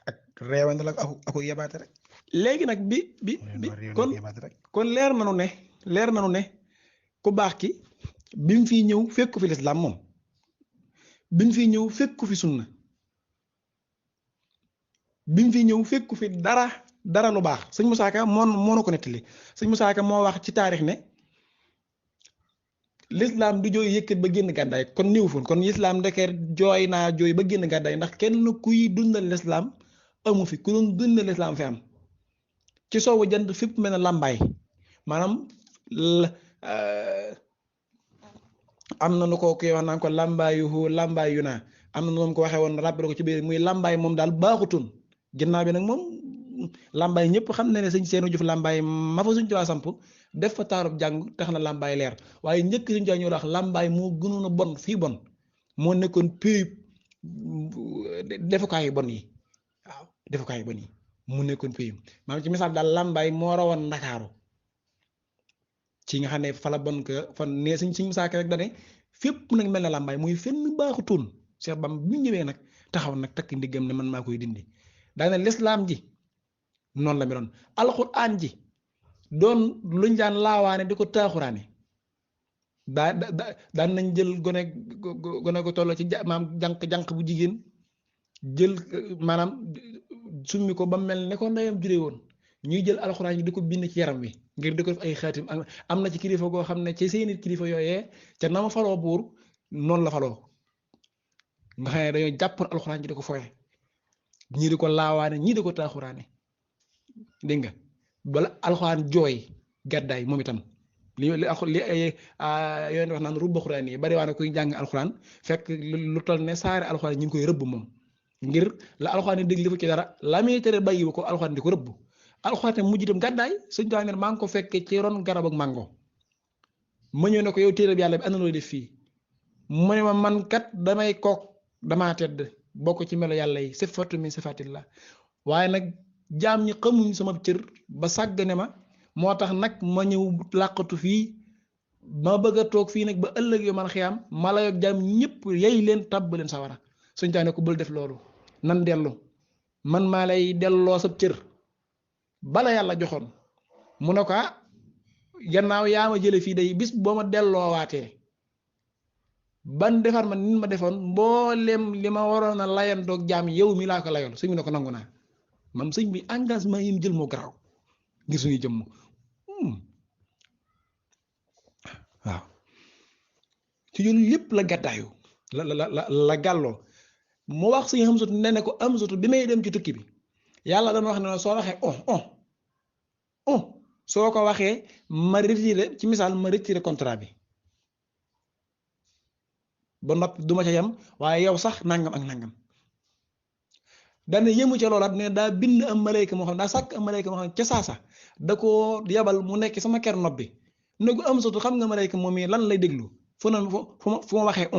ak reewante la ak yebaate rek léegi nag bi kon leer nanu ne ku baax ki bi mu fiy ñëw fekku fi lislaam moom bi mu fiy ñëw fekku fi sunna bi mu fiy ñëw fekku fi dara lu baax sëñ Musaa Ka moo na ko nettali sëñ Musaa Ka moo wax ci taarix ne lislaam du jooy yëkkat ba génn gàddaay kon niw foon kon lislaam ndekeer jooy naa jooy ba génn gàddaay ndax kenn kuy dundal lislaam amu fi ku doon dundal lislaam fi am ci soowu jant fépp mel na làmbaay maanaam am na nu ko koy wax naan ko làmbaayu naa am na nu moom ko waxee woon rappelé ko ci biir muy làmbaay moom daal baaxutoon ginnaaw bi nag moom làmbaay ñëpp xam na ne sëñ Seenu Juuf làmbaay ma fa suñ tuwaa samp def fa taarub jàng tax na làmbaay leer waaye njëkk suñ tuwaa ñoo wax làmbaay moo gënoon a bon fii bon moo nekkoon péyub defukaay yu bon yi waaw defukaay yu bon yi mu nekkoon péyub maanaam ci misaal daal làmbaay moo rawoon Ndakaaru ci nga xam ne fa la bon que fan ne suñ Musaa Ka rek da ne fépp nag mel na làmbaay muy fenn baaxutoon Cheikh Bamba bu ñëwee nag taxaw nag takk ndiggam ne man maa koy dindi daane lislaam ji noonu la meloon alxuraan ji doon luñ daan laawaane di ko taaxuraane daan nañ jël gone ko tolloo ci maam jànq bu jigéen jël maanaam summi ko ba mel ne ko ndeyam juree woon ñuy jël alxuraan yi di ko bind ci yaram wi ngir di ko def ay xaatim am na ci kilifa goo xam ne ci seeni kilifa yooyee ca na ma faloo buur noonu la faloo nga xam ne dañoo jàppoon alxuraan ji di ko foye ñii di ko laawaane ñii di ko taaxuraane dégg nga bala alxuraan jooy gàddaay moom itam li yoon wax naan rubba xuraan yi bari waa ne kuy jàng alxuraan fekk lu toll ne saare alxuraan ñu ngi koy rëbb moom ngir la alxuraan yi dégg li fa ci dara la muy tere bàyyiwu ko alxuraan di ko rëbb alxuraan tam mujj itam gàddaay sëñ Tuubaa ne maa ngi ko fekkee ci ron garab ak mango ma ñëw ne ko yow téere bi yàlla bi ana looy def fii mu ne ma man kat damay kook damaa tedd bokk ci melo yàlla yi sifatu min sifatillah waaye nag jaam ñi xamuñ sama cër ba sàggane ma moo tax nag ma ñëw làqatu fii ma bëgg a toog fii nag ba ëllëg yu man xiyaam mala yoog jaam ñëpp yey leen tàbb leen sawara sëñ Tuubaa ne ko bul def loolu nan dellu man maa lay delloo sab cër bala yàlla joxoon mu ne ko gannaaw yaa ma jële fii day bis boo ma delloo waatee ban defar ma nit ma defoon mboolem li ma waroon a layandoog jaam yow mi laa ko layoon sëñ bi ne ko nangu naa mam sëñ bi engagement yi mu jël moo garaaw ngir suñuy jëmm waaw ci yooyu lépp la gàddaayu la gàlloo mu wax suñu Hamsatu ne ko Hamsatu bi may dem ci tukki bi yàlla dana wax ne soo waxee soo ko waxee ma retiré ci misaal ma retiré contrat bi ba noppi du ma ca yem waaye yow sax nangam ak nangam dana yëmu ca loolaat ne daa bind am malayka moo xam daa sàkk am malayka moo xam ca saasa da ko yabal mu nekk sama ker nopp bi ne ko Hamsatu xam nga malayka moom yi lan lay déglu fu ma waxee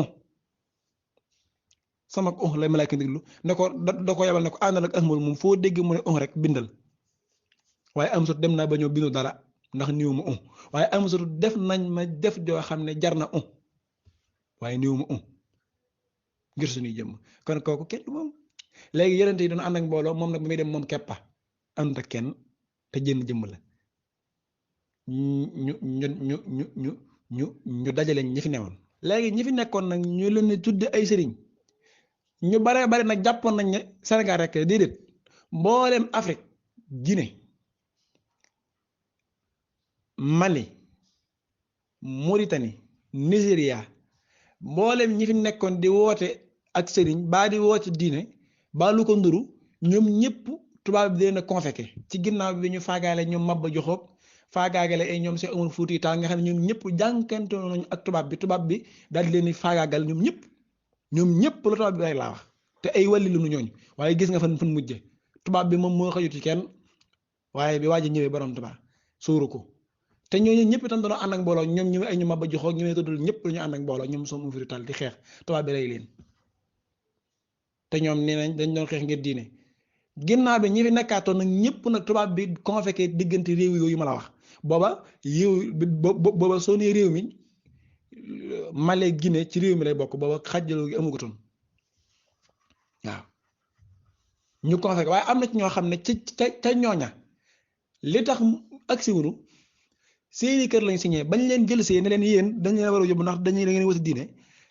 sama lay malayka déglu ne ko da ko yabal ne ko àndal ak Ahmadu moom foo dégg mu ne rek bindal waaye Hamsatu dem naa ba ñëw bindu dara ndax niw ma waaye Hamsatu def nañ ma def joo xam ne jar na waaye niw ma ngir suñuy jëmm kon kooku kenn moom léegi yonent yi doon ànd ak mbooloo moom nag ba muy dem moom keppa ànd ak kenn te jënn jëmm la ñu dajale ñi fi newoon léegi ñi fi nekkoon nag ñu leen di tudde ay sëriñ ñu baree bari nag jàppoon nañ ne Sénégal rek déedéet mboolem Afrique Guinée Mali Mauritanie Nigeria mboolem ñi fi nekkoon di woote ak sëriñ baa di woote diine baa lu ko nduru ñoom ñëpp tubaab bi dina convoqué ci ginnaaw bi ñu faagaale ñoom Maba Jaxu faagaagale ay ñoom Seex Umar Fuuti Taal nga xam ne ñoom ñëpp jànkante nañu ak tubaab bi daal di leen di faagaagal ñoom ñëpp la tubaab bi rek laa wax te ay wàlli lu nu ñooñu waaye gis nga fan mujje tubaab bi moom moo xëyut ci kenn waaye bi waaj a ñëwee borom tubaab sóoru ko te ñooñu ñëpp itam dañoo ànd ak mbooloo ñoom ñu ay ñu Maba Jaxu ñu ne tuddul ñëpp dañu ànd ak mbooloo ñoom Seex Umar Fuuti Taal di xeex tubaab bi rey leen te ñoom nee nañ dañ doon xeex ngir diine ginnaaw bi ñi fi nekkaatoon nag ñëpp nag tubaab bi convoqué diggante réew yooyu ma la wax booba soo nee réew mi Mali Guinée ci réew mi lay bokk booba xàjjaloo gi amugutoon waaw ñu convoqué waaye am na ci ñoo xam ne ca ñooña li tax agsi wunu seeni kër lañ signé bañ leen jël see ne leen yéen dañ leen war a yóbbu ndax dañuy da ngeen woote diine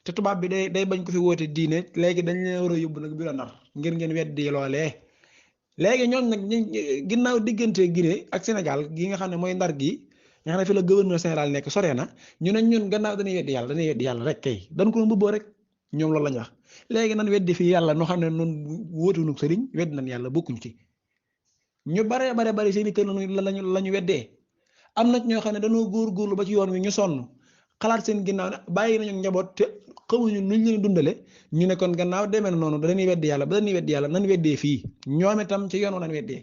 te tubaab bi day bañ ko fi woote diine léegi dañ leen war a yóbbu nag bi la Ndar ngir ngeen weddi loolee léegi ñooñ nag ginnaaw diggante Guinée ak Sénégal gi nga xam ne mooy Ndar gii nga xam ne fi la gouverneur général nekk sore na ñu ne ñun gannaaw dañuy weddi yàlla rek kay dañ ko mbubboo rek ñoom loolu lañ wax léegi nan weddi fii yàlla noo xam ne noonu wóotuñu sëriñ weddi nañ yàlla bokkuñ ci ñu bare seeni kër la ñu weddee am na ñoo xam ne dañoo góorgóorlu ba ci yoon wi ñu sonn xalaat seen ginnaaw ne bàyyi nañu njaboot te xamuñu nuñ leen dundale ñu ne kon gannaaw demee na noonu dañuy weddi yàlla ba dañuy weddi yàlla nan weddee fii ñoom itam ci yoon lañ weddee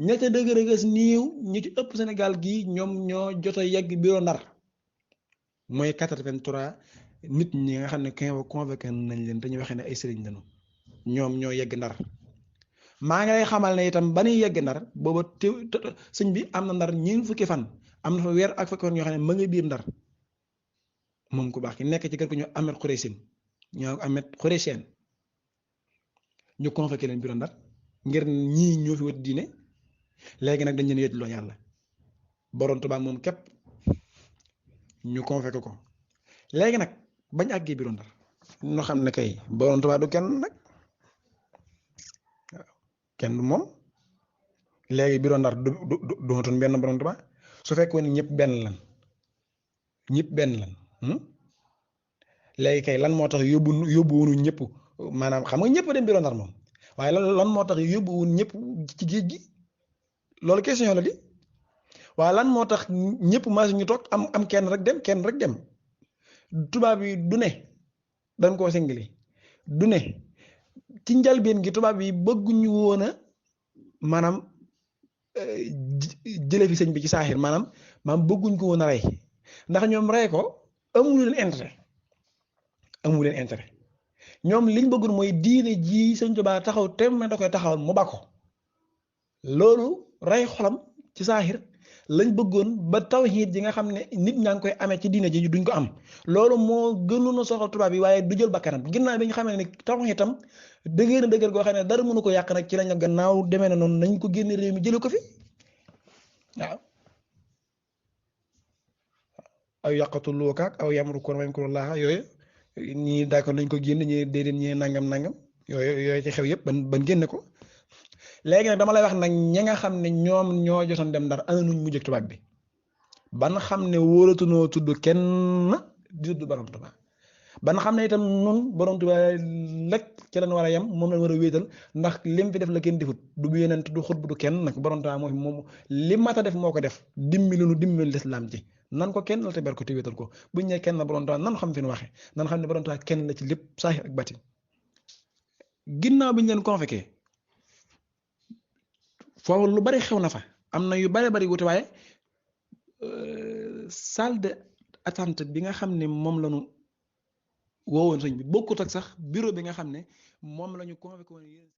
ñette dëgg-dëgg niiw ñu ci ëpp Sénégal gii ñoom ñoo jot a yegg bureau Ndar mooy 83 nit ñi nga xam ne convoqué nañ leen dañuy waxee ne ay sëriñ lañu ñoom ñoo yegg Ndar maa ngi lay xamal ne itam ba ñuy yegg Ndar booba sëñ bi am na Ndar ñeent fukki fan am na fa weer ak fukki fan yoo xam ne ma nga biir Ndar moom ku baax ki nekk ci kër ko ñu Ahmed Khoureysine ñoo Ahmed Khoureysine ñu convoqué leen bureau Ndar ngir ñii ñoo fi wët diine léegi nag dañ leen wet loo yàlla borom Tuubaa moom képp ñu convoqué ko léegi nag bañ àggee bureau Ndar ñu xam ne kay borom Tuubaa du kenn nag waaw kenn du moom léegi bureau Ndar du dootoon benn borom Tuubaa su fekkoon ne ñëpp benn lan léegi kay lan moo tax yóbbuwunu ñëpp maanaam xam nga ñëpp dem bureau Ndar moom waaye lan moo tax yóbbuwun ñëpp ci géej gi loolu question la di waaye lan moo tax ñëpp maas ñu toog am kenn rek dem tubaab yi du ne dañ koo singli du ne ci njalbeen gi tubaab yi bëgguñu woon a maanaam jële fi sëñ bi ci saaxir maanaam bëgguñ ko woon a rey ndax ñoom rey ko amuñu leen intérêt ñoom liñ bëggoon mooy diine ji sëñ Tuubaa taxaw tem da koy taxawal mu bàkko loolu rey xolam ci saaxir lañ bëggoon ba tawhiid ji nga xam ne nit ñaa ngi koy amee ci diine ji duñ ko am loolu moo gënoon a soxal tubaab yi waaye du jël bakkanam ginnaaw bi nga xam ne tawhiid itam dëgër na dëgër goo xam ne dara mënu ko yàq nag ci lañ la gannaaw demee na noonu nañ ko génne réew mi jële ko fi waaw aw yaqtuluuka aw yamrukuuna wa yamkurullaaha yooyu ñii d'accord nañ ko génn ñii déedéet ñii nangam yooyu ci xew yëpp ban génne ko léegi nag dama lay wax nag ñi nga xam ne ñoom ñoo jotoon dem Ndar ana nuñ mujj ak tubaab bi ban xam ne wóolatunoo tudd kenn di tudd borom Tuubaa ban xam ne itam nun borom Tuubaa lekk ci lañ war a yem moom lañ war a wéetal ndax lim fi def la kenn defut du yeneen du xutbu du kenn nag borom Tuubaa moom li mat a def moo ko def dimbali nu dimbali lislaam ji nan ko kenn la te ber ko te wéetal ko buñ ne kenn la borom Tuubaa nan xam fi nu waxe nan xam ne borom Tuubaa kenn la ci lépp saahir ak batin ginnaaw bi ñu leen convoqué foofu lu bari xew na fa am na yu bari wute waaye salle d'attente bi nga xam ne moom lañu woowoon sëñ bi bokkut ak sax bureau bi nga xam ne moom la ñu convoqué woon